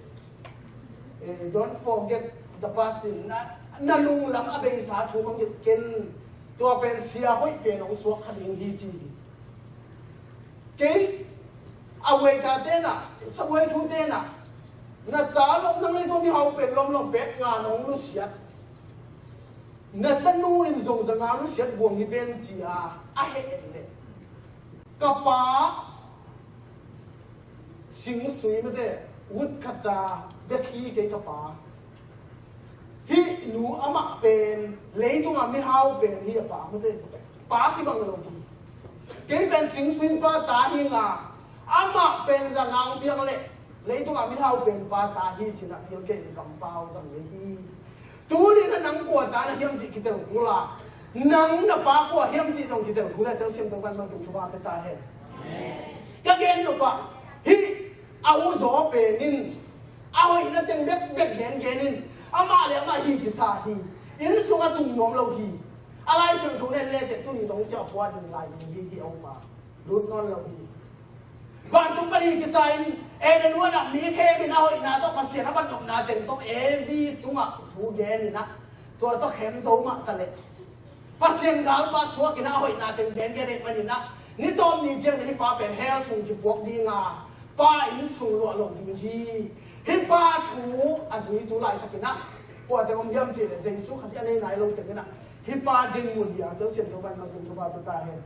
Eh, don't forget the past in na, na nunglam a beisa thu mangngilh ken. Tua pen sia hoih pen hong suak kha ding hi ci hi. Kei a waiter te na, subway thu te na, na ta lawm nang le tua mihau pen lawmlawm pek nga nong lusiat. Na tanu in zong zanga lusiat buang hi ven ci a, a heh en le. Ka pa sing sui mate, woodcutter, bek hi kei ka pa. Hih nu amah pen leitungah mihau pen hi a pa mate. Pa kibang lo hi. Kei pen sing sui pa ta hi nga, amah pen zanga hong piak leh leitungah mihau pen pa ta hi ci-in ah pil kei kampau zang ve hi. Tuni na nang kua ta na hiam cih kitel kul a, nang na pa kua hiam cih zong kitel kul a, telsiam to kan bang tung thupha pe ta hen. Ka gen nop ah, hih a u zaw pen in a hoihna teng bekbek gengen in, amah le amah hi kisa hi. Inn sung a tung nuam lo hi. A Lai Siangtho nen le teh tuni dong cia pua ding lai ding hi, hi a upa lut nawn lo hi. Vantung pahnih kisa in Eden huan ah mi khem in a hoihna tawh Pasian a bat nopna teng tawh Evi tungah thu gen in ah, tua tawh khem zo mah ta leh Pasian galpa suak in ah a hoihna teng gen gen ahih manin ah, ni tawm ni ciang in hih pa pen hell sung kipuak ding a, pa inn sung luah lo ding hi. Hih pa thu a zuitu laitakin ah kua teng om hiam cih leh Jesu Khazih a nei nai lo teng in ah hih pa dinmun hi a, telsiam to ban makin thupha pe ta hen.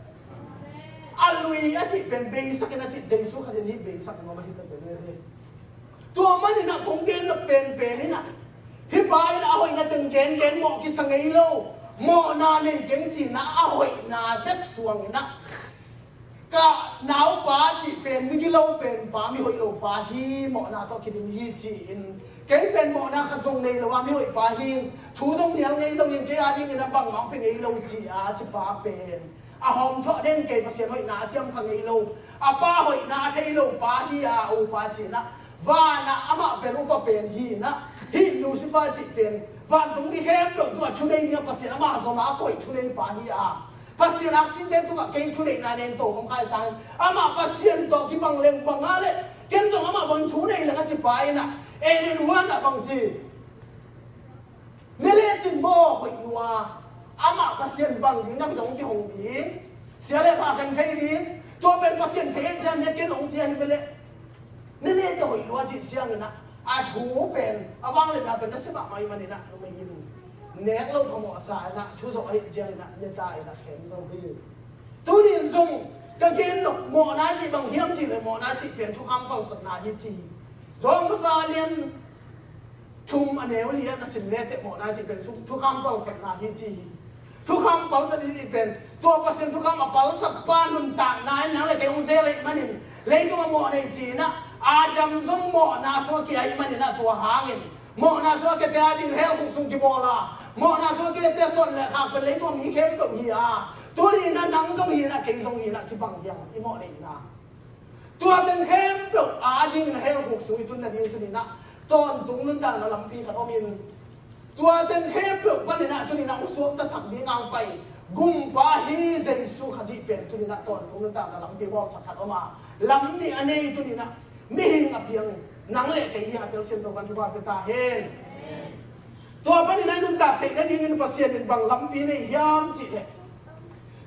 A lui a cih pen beisak in a cih Jesu Khazih in hih beisak nuam ahi ta zen hi. Tua manin ah kong gen nop penpen in ah, hih pa in ah a hoihna teng gengen, mawh kisa ngei lo, mawhna nei keng ci-in ah a hoihna bek suang in ah, ka naupa cih pen migilo pen pa, mihoih lo pa hi, mawhna tawh kidim hi ci-in, kei pen mawhna khat zong nei lo a mihoih pa hi, thu zong nial ngei lo hi, kei a dingin ah bangmah hong pia ngei lo ci a, ci pa pen a hawmthawh den kei, Pasian hoihna a ciamkha ngei lo, a pa hoihna a thei lo pa hi a, upa ci-in ah, van ah amah pen upa pen hi in ah, hih Lucifer cih pen vantung mi khempeuh tungah thunei ding a, Pasian amah zong a koih thunei pa hi a, Pasian aksinte tungah kei thuneihna nen to khong khai sang, amah Pasian tawh kibang leng bang a leh ken zong amah bang thunei leng a, ci pa in ah, Eden huan ah bang ci. Ni le cin maw hoih lua, amah Pasian bang ding na zong kihong ding, sia le pha khen thei ding, tua pen Pasian thei ahih ciang ne ken hong cia hi ve leh. Ni le teh hoih lua cih ciangin ah, a thu pen, a vangliatna pen na si mahmah ahih manin ah, numei in nek lo phamawh sa in ah, thu zawh ahih ciangin ah, ne ta in ah khem zo hi. Tuni in zong ka gen nop, mawhna cih bang hiam cih leh mawhna cih pen thukham palsatna hi ci hi. Johan masa lian thum a neu li ah na sim le teh mawhna cih pen thukham palsatna hi ci hi. Thukham palsat hi pen tua Pasian thukham a palsat pa nuntakna in nang le kei hong zel ahih manin, leitung a mawh nei ci-in ah, Adam zong mawhna sungah kia ahih manin ah, tua hangin mawhna sungah kiate a ding hell khuk sung kibawl a, mawhna sungah kiate suan le khak pen leitung a mi khempeuh hi a, tuni in ah nang zong hi in ah, kei zong hi in ah, kibang hi hang i mawh neihna. Tua teng khempeuh a dingin hell khuk sung i tun nading tuni in ah tawntung nuntakna lampi khat om in, tua teng khempeuh panin ah tuni in ah hong suaktasak ding a hong pai Gumpa hi Jesu Khazih pen tuni in ah tawntung nuntakna lampi bawlsak khat om a, lam nih a nei tuni in ah mihing a piang nang le kei hi a, telsiam to kan thupha pe ta hen. Tua panin ah i nuntak theih nadingin Pasian in bang lampi nei hiam cih leh,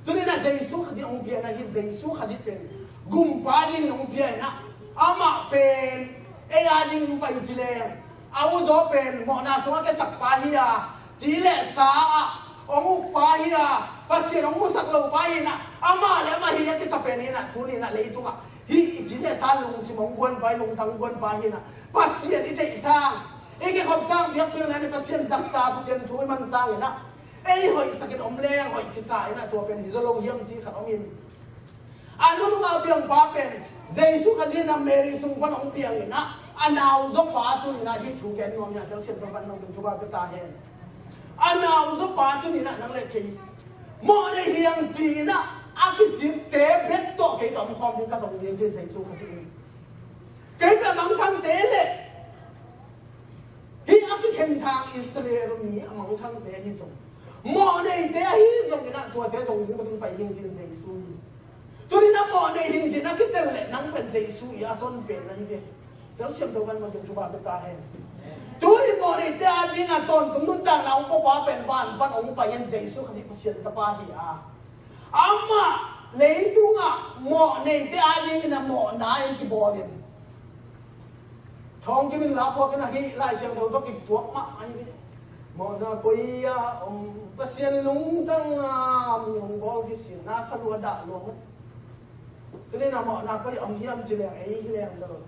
tuni in ah Jesu Khazih hong pian ahi, Jesu Khazih pen Gumpa dingin hong pia in ah, amah pen ei a dingin hong pai ci leng, a uzaw pen mawhna sungah kiasak pa hi a, ci le sa ah hong uk pa hi a, Pasian hong musak lo pa hi in ah, amah le amah hi a kisa pen hi in ah, tuni in ah leitungah hih i ci le sa lungsim hong guan pa hi, lungtang guan pa hi in ah, Pasian i theih sang, i kikhop sang, biakpiakna in Pasian zahtak, Pasian thu i man sang in ah, ei hoihsakin om leng hoih kisa in ah, tua pen hi zaw lo hiam ci khat om in. A nunung a piang pa pen Jesu Khazih in ah Mary sung pan hong piang in ah, a nau zaw pa tuni in ah hih thu gen nuam hi a, telsiam tua pan nong tung thu pa pia ta hen. A nau zaw pa tuni in ah nang le kei mawhnei hi hang ci in ah, a kisikte bek tawh kei ka om khawm ding, ka zong ding ci Jesu Khazih in. Kei ka mangthangte le hih a kikhen thang Israel mi a mangthangte ahi zong, mawhneite ahi zongin ah tuate zong hong tung pai hing cin Jesu hi. Tuni in ah mawhnei hing cin a kitel le nang pen Jesu i a zon pen na hi ve. Telsiam tua kan ma tung thu pa pia ta hen. Tuni mawhneite a ding a tawntung nuntakna hong pua pa pen van pan hong pai in Jesu Khazih Pasian tapa hi a, amah leitungah mawhneite a dingin a mawhna in kibawl in. Thawng kim in la phuak in ah hih Lai Siangtho tawh kituak mahmah hi. Mawhna koi ah om, Pasian lungtang a mi hong bawl kisin, na sa lua dah lua mah. Tuni in ah mawhna koi ah om hiam ci leng, ei hi leng lo.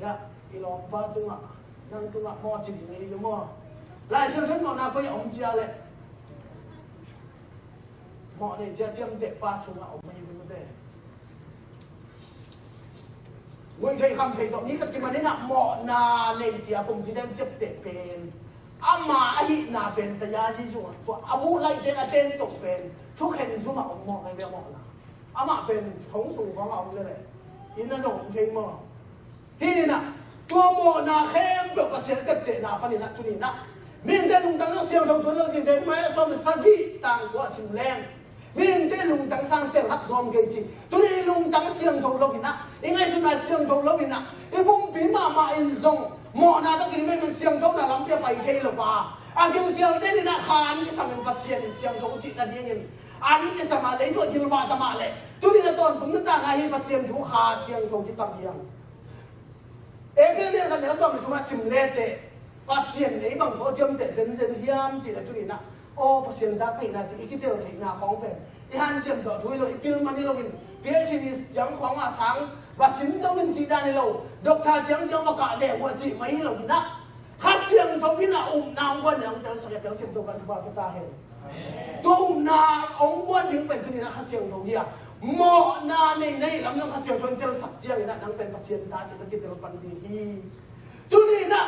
Ya, i lawmpa tungah, nang tungah maw ci ding ei lo maw. Lai Siangtho in mawhna koi ah om ci a leh, mawhnei cia ciamteh pa sungah om hi ve mate. Nguih theih kham theih tawh mi khat kiman in ah mawhna nei cia kumpi den ciamteh pen, ama ahihna pen taya hi sungah tua a muh laih teng a ten tawh pen thukhen zum ah om mawh ngai ve mawhna. Amah pen thong sung khawng ah om lele, inn ah zong om thei maw. Hi in ah, tua mawhna khempeuh Pasian teptehna panin ah tuni in ah, mihingte lungtang zong siangtho tuan lo ci Jeremiah sawm le sagih tang kua sim leng, mihingte lungtang sang tel hak zawm kei ci. Tuni lungtang siangtho lo in ah, i ngaihsutna siangtho lo in ah, i pumpi mahmah in zong mawhna tawh kini mei siangthona lampi a pai thei lo pa, a gilkial den in ah kha an kisam in Pasian in siangtho cih nadingin an kisam a, leitung a gilvah ta mah leh tuni in a tawntung nuntakna hi Pasian thu kha siangtho kisam hi hang. Efesa lian khat neu sawm le thum ah sim leteh, Pasian in ei bang tawh ciamteh zenzen hiam cih leh tuni in ah, aw, Pasian ta theihna cih i kitel theihna khawng pen i hanciam zawh thu hi lo, i pil man hi lo in, PhD ciang khawng ah sang va sim to in cih dan hi lo, doctor ciangciang va kah deh uh a cih mah hi lo in ah, Kha Siangtho in ah upna hong guan in ah hong telsak hi a, telsiam to kan thupha pia ta hen. Tua upna hong guan ding pen tuni in ah Kha Siangtho hi a, mawhna nei na hih lam zong Kha Siangtho in telsak ciangin ah nang pen Pasian ta cih na kitel pan ding hi. Tuni in ah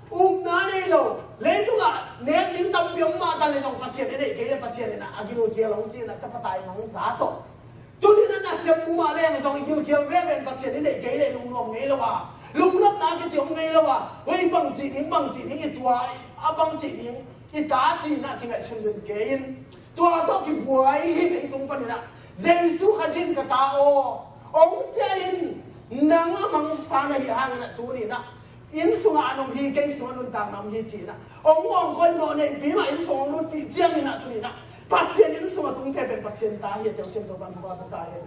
upna nei lo, leitungah nek ding tampi om mah ta leh zong Pasian i neih kei leh Pasian in ah a gilkial hong ci in ah tapa taimang za tawh. Tuni in ah nasem mah leng zong i gilkial veve in Pasian i neih kei leh lungnuam ngei lo a, lungnopna a kici om ngei lo a, hei bangci ding, bangci ding i tua, a bangci ding i ta ci in ah kingaihsun den kei in. Tua tawh kibuai hi, leitung panin ah Jesu Khazih in ka ta aw, hong ciah in, nang a mangsa na hih hangin ah tuni in ah inn sungah an om hi, kei sungah nuntakna om hi ci in ah hong mawngkawi mawhneipi mah inn sung hong lutpih ciangin ah tuni in ah Pasian inn sungah tungte pen Pasian ta hi a, telsiam to kan thupha pia ta hen.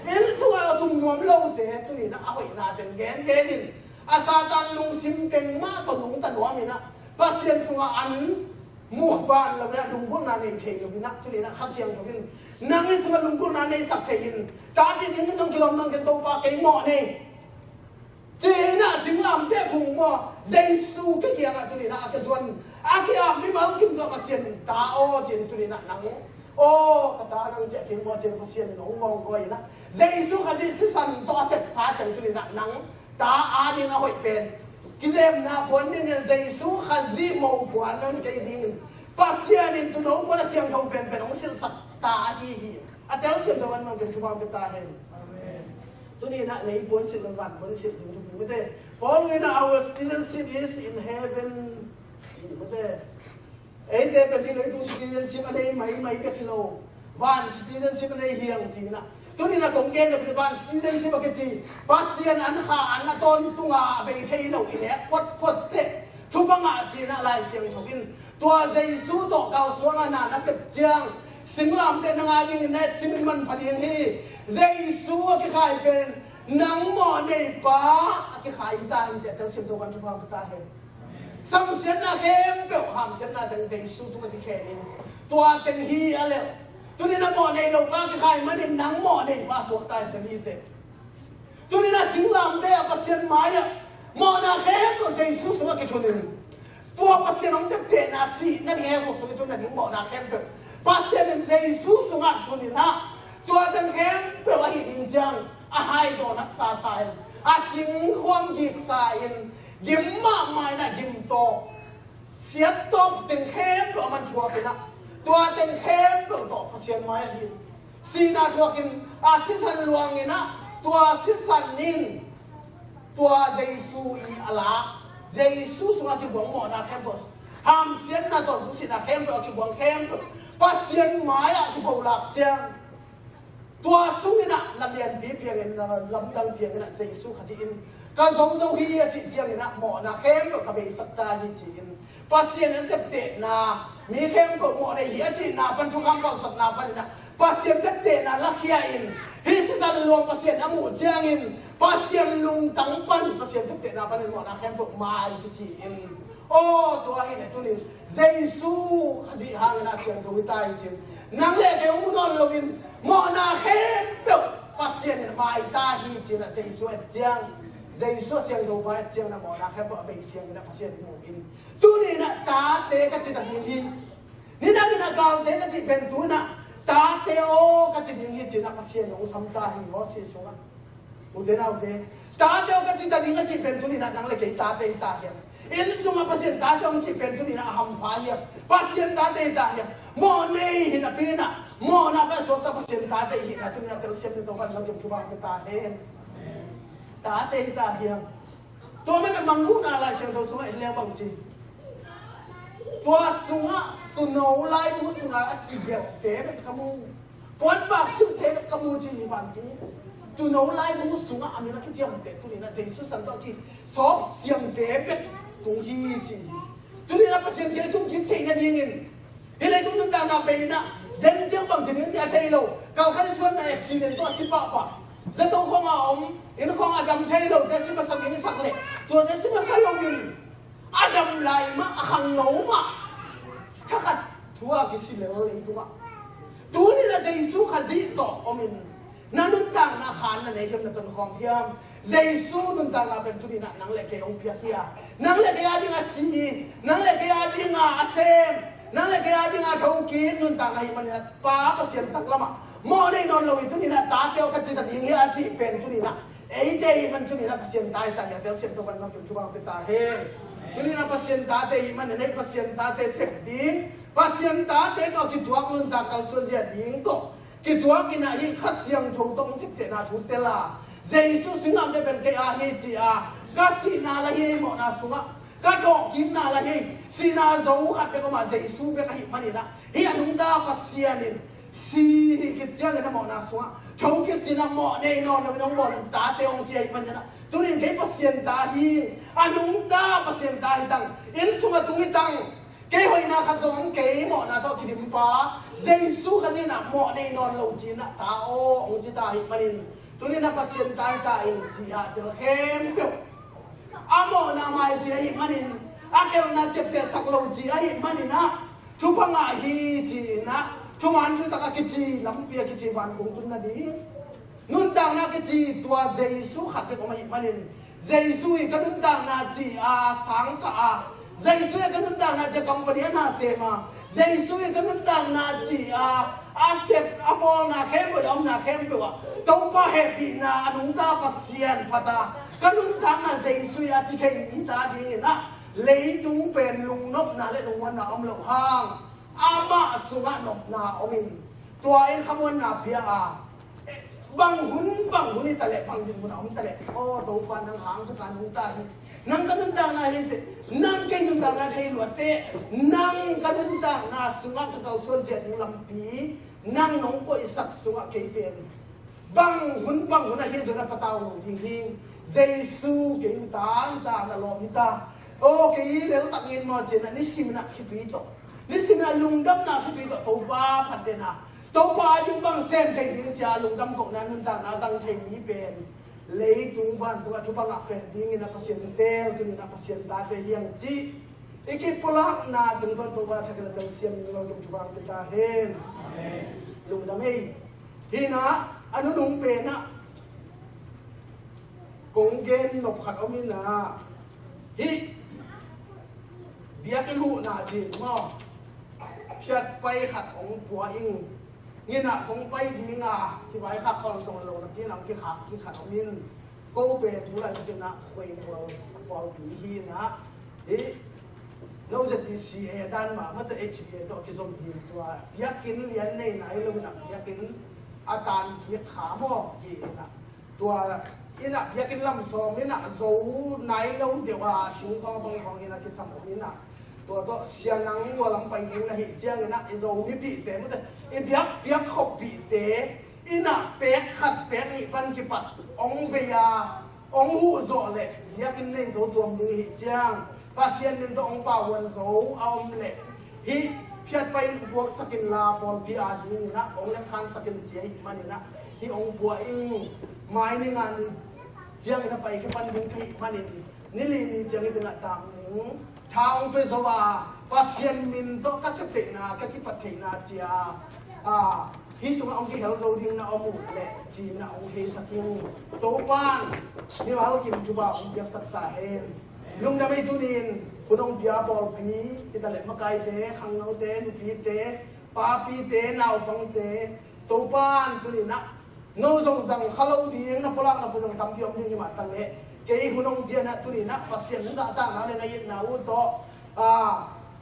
Inn sungah a tung nuam lote tuni in ah a hoihna teng gen gen in, a Satan lungsim teng mah tawh nungta nuam in ah Pasian sungah an mukban lo in ah lunggulhna nei thei lo in ah tuni in ah Kha Siangtho in nang i sungah lunggulhna neisak thei in, ta cih ding in zong kilawm nang ken Topa kei mawh nei ci in ah singlamteh phung maw, Jesu ka kiangah tuni in ah a ka zuan, a ki-ap mimal kim tawh Pasian ta aw ci in tuni in ah nang aw ka ta nang ciah khin maw ci in Pasian in hong mawngkawi in ah Jesu Khazih sisan tawh a sepsa teng tuni in ah nang ta a ding a hoih pen kizemna puan ding in Jesu Khazih mopuan nang kei ding in Pasian in tuuno puan a siangtho penpen hong silhsak ta ahi hi. A telsiam to kan mang ken thupha pia ta hen. Tuni in ah lei puan silh le van puan silh ding thupi mate. Paul in ah our citizenship is in heaven ci mate. Eite pen leitung citizenship a nei maimai bek hi lo, van citizenship a nei hi hang ci in ah. Tuni in ah kong gen lo pen van citizenship a kici Pasian an kha an a tawntung a bei thei lo i nek photphot teh thupha ngah ci in ah Lai Siangtho in tua Jesu tawh kalsuan a na na sep ciang Singlamteh nang a dingin na et simin manpha ding hi. Jesu a kikhai pen nang mawhnei pa a kikhai hi ta hi, teh telsiam to kan thupha pia ta hen. Samsiatna khempeuh, hamsiatna teng Jesu tungah kikhen in, tua teng hi a leh. Tuni-in a mawhnei lo pa kikhai manin nang mawhnei pa suak ta hi, sia hi teh. Tuni-in a singlamteh a Pasian mai-ah mawhna khempeuh Jesu sungah kithun in, tua Pasian hong teptehna, sihna ding, hell guk sung i tun nading mawhna khempeuh Pasian in Jesu sungah thun in ah, tua teng khempeuh ahi ding ciang a hai dawn haksa sa in, a singkhuam giksa in, gim mahmah in ah gim tawh, siat tawh teng khempeuh a man thuak in ah, tua teng khempeuh tawh Pasian mai ahi in, sihna thuak in, a sisan luang in ah, tua sisan in tua Jesu i a lak, Jesu sungah kiguang mawhna khempeuh, hamsiatna tawh sihna khempeuh a kiguang khempeuh Pasian mai-ah kipholak ciang, tua sung in ah na lianpi piang in, na lamdang piang in ah Jesu Khazih in ka zo zo hi a cih ciang in ah mawhna khempeuh ka beisak ta hi ci-in, Pasian in teptehna, mi khempeuh mawhnei hi a cihna pan, thukham palsatna pan in ah Pasian teptehna lakhia in, hih sisan luang Pasian a muh ciangin Pasian lungtang pan, Pasian teptehna panin mawhna khempeuh mai kici in. Aw, tua hi leh tuni-in Jesu Khazih hangin a siangtho hi ta hi ci-in, nang le kei hong mu nawn loin mawhna khempeuh Pasian in mai ta hi ci-in ah Jesu et ciang, Jesu a siangtho pa et ciangin ah mawhna khempeuh a bei siang in ah Pasian mu in. Tuni-in ah tate ka ci ta ding hi. Nidangin ah galte ka cih pen tu-in ah tate aw ka ci ding hi ci-in ah Pasian hong sam ta hi, Hosia sungah. Ute naute, tate aw ka ci ta ding a cih pen tuni-in ah nang le kei tate hi ta hiam? Inn sungah Pasian tate aw hong cih pen tuni-in ah a hampha hiam? Pasian tate hi ta hiam? Mawhnei hi napi-in ah mawhna pan suakta Pasian tate hi na tuni-in ah telsiam ni to kan lam kim thupha pia ta hen. Tate hi ta hiam? Tua manin ah Mangmuhna Lai Siangtho sungah en leng bang ci, tua sungah tuuno laibu sungah a kigelhte bek ka mu, puanpak silhte bek ka mu ci hi, vantung tuuno laibu sungah a min a kiciamteh, tuni-in ah Jesu san tawh kisawp siamte bek tung hi ci hi. Tuni-in ah Pasian kei tung kik theih nadingin, hih leitung nuntakna bei in ah den ciang bang ci ding ci a thei lo, kalkhat i suanna accident tawh a si pahpah, zato khawng a om, inn khawng a dam thei lote si masa ding i sak leh, tuate si masa loin a dam lai mah, a khangno mah, thakhat thu a kisi lel leitungah. Tuni-in ah Jesu Khazih tawh om in, na nuntakna khan na nei hiam, na tonkhawm hiam? Jesu nuntakna pen tuni-in ah nang le kei hong piak hi a, nang le kei a ding a si, nang le kei a ding a sem, nang le kei a ding a thokik nuntakna hi manin ah Pa Pasian taklamah mawhnei nawn lo hi. Tuni-in ah tate aw ka ci ta ding hi a cih pen tuni-in ah eite hi man, tuni-in ah Pasian ta hi ta hi a, telsiam to kan lam kim thupha pia ta hen. Tuni-in ah Pasian tate hi manin ei Pasian tate sep ding, Pasian tate tawh kituak nuntak kalsuan zia ding tawh kituak in ah hih Kha Siangtho tawh hong teptehna thu tel a, Jesu singlamteh pen kei a hi ci a, ka sihna la hi ei mawhna sungah, ka thawhkikna la hi ei, sihna zo khat bek om a, Jesu bek ahih manin ah, hih a nungta Pasian in si hih khit ciangin a mawhna sungah thokik ci-in ah mawhnei nawn loin hong bawl in tate hong ci ahih manin ah, tuni-in kei Pasian ta hi, a nungta Pasian ta hi tang, inn sungah tung hi tang, kei hoihna khat zong om kei, mawhna tawh kidim pa Jesu Khazih in ah mawhnei nawn lo ci-in ah ta aw hong ci ta ahih manin, tuni-in ah Pasian ta hi ta ing ci a, tel khempeuh a mawhna mai ci ahih manin, a khelhna ciaptehsak lo ci ahih manin ah, thupha ngah hi ci-in ah, thuman thutak a kici, lampi a kici, vantung tun nading nuntakna kici tua Jesu khat bek om ahih manin, Jesu hi ka nuntakna ci a sang kah a, Jesu hi ka nuntakna ci a company a na sem a, Jesu hi ka nuntakna ci a, a sep a bawlna khempeuh le omna khempeuh ah Topa hehpihna a nungta Pasian phat a, ka nuntakna Jesu hi a ci thei mi ta dingin ah, leitung pen lungnopna le lungmuanna om loh hang, amah sungah nopna om in, tua in khamuanna pia a, eh, bang hun, bang hun hi ta leh, bang dinmun a om ta leh, aw Topa, nang hang thutak nungta hi, nang ka nuntakna hi teh, nang kei nuntakna thei lua teh, nang ka nuntakna sungah ka kalsuan zia ding lampi nang nong koihsak sungah kei pen bang hun, bang hun ahi zongin a patau lo ding hi. Jesu kei nungta hi ta, na lawm hi ta. Aw, kei leltak ngen maw ci-in ah nisimin ah khitui tawh, Nisim a lungdamna khitui tawh Topa phat den a, Topa a ding bang sem thei ding cia lungdam kohna nuntakna zang thei mi pen leitung vantung a thupha ngah pen dingin a Pasian tel, tunin a Pasian tate hiang cih i kipulakna tungtawn Topa thakin a telsiam ding lo tung thupha ang pia ta hen. Lungdam ei. Hinah a nunung penah kong gen nop khat om inah, hih biakinn huhna cin maw, phiatpai khat hong pua ing. Nginah kong pai dinga kivaikhak khol zong lo napi inah hong kikhak kikhat om in. Ko pen tulai takinah khuaimual pawlpi hinah, hih no Z B C A dan mahmah tawh H B A tawh kizom hi. Tua biakinn lian nei nai lo inah biakinn a tan kik kha maw hi inah, tua inah biakinn lam sawm inah zo nai lo deuh a singkhawng bangkhawng inah kisam om inah, tua tawh Sianang ua lam pai ding na hih ciang inah i Zomipihte mute, i biak piak khoppihte inah pek khat pek nih pan kipat hong vei a hong huh zawh leh biakinn nei zo tuam ding hih ciang Pasian min tawh hong pauhuan zo a om leh hih phiatpai in puaksak inla pawlpi a ding inah hong letkhansak in ci ahih man inah hih hong pua ing. Mai ni nga ni ciang inah paikhia pan ding ka hih manin ni li ni ciang hih dingah tang ning tha hong pia zo a, Pasian min tawh ka sep theihna ka kipat theihna cia a, hih sungah hong kihel zo ding na om uh leh ci na hong theisak ing. Topan mimal kim thupha hong piaksak ta hen. Lungdam ei. Tunin hun hong pia pawlpi, hita leh makaite, khangnote, nupite, papite, naupangte, Topan tuninah no zong zang kha lo ding, na pulak na pu zong tampi om ding himah ta leh kei hun hong pianah tuninah Pasian na zahtakna le na itna uh tawh a,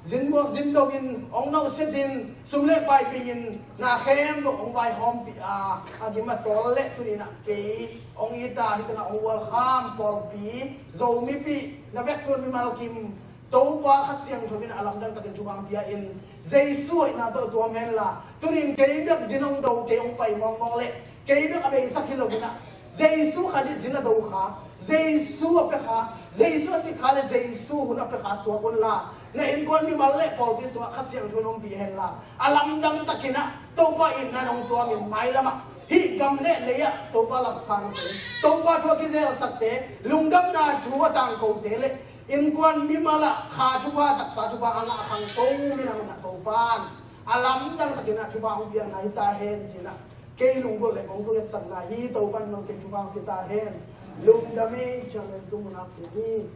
zinbuak zindo in hong nauhsiat in sum le pai pingin na khempeuh hong vaihawmpih a, a gim a tawl leh tuninah kei hong ita hih tengah hong welcome pawlpi Zomipih na vekpi un mimal kim Topa Kha Siangtho in a lamdang takin thupha hong pia in Jesu hoihna tawh tuam henla, tunin kei bek zin hong do kei hong pai mawkmawk leh kei bek a beisak hi lo inah Jesu Khazih zin a do kha, Jesu a pia kha, Jesu a sik kha le Jesu hun a pia kha suak unla, na innkuan mimal le pawlpi sungah Kha Siangtho in hong pih henla, a lamdang takinah Topa itna in hong tuamin mailamah hih gam le lei-ah Topa lapsangte, Topa thu a kizelsakte, lungdamna thu a tangkote le innkuan mimal ah kha thupha taksa thupha a ngah khang ko minam inah Topan a lamdang takinah thupha hong piakna hi ta hen cinah kei lunggulh le kong thu etsakna hi. Topan mimal kim thupha hong pia ta hen. Lungdam ei. Chairman tung munah pia hi.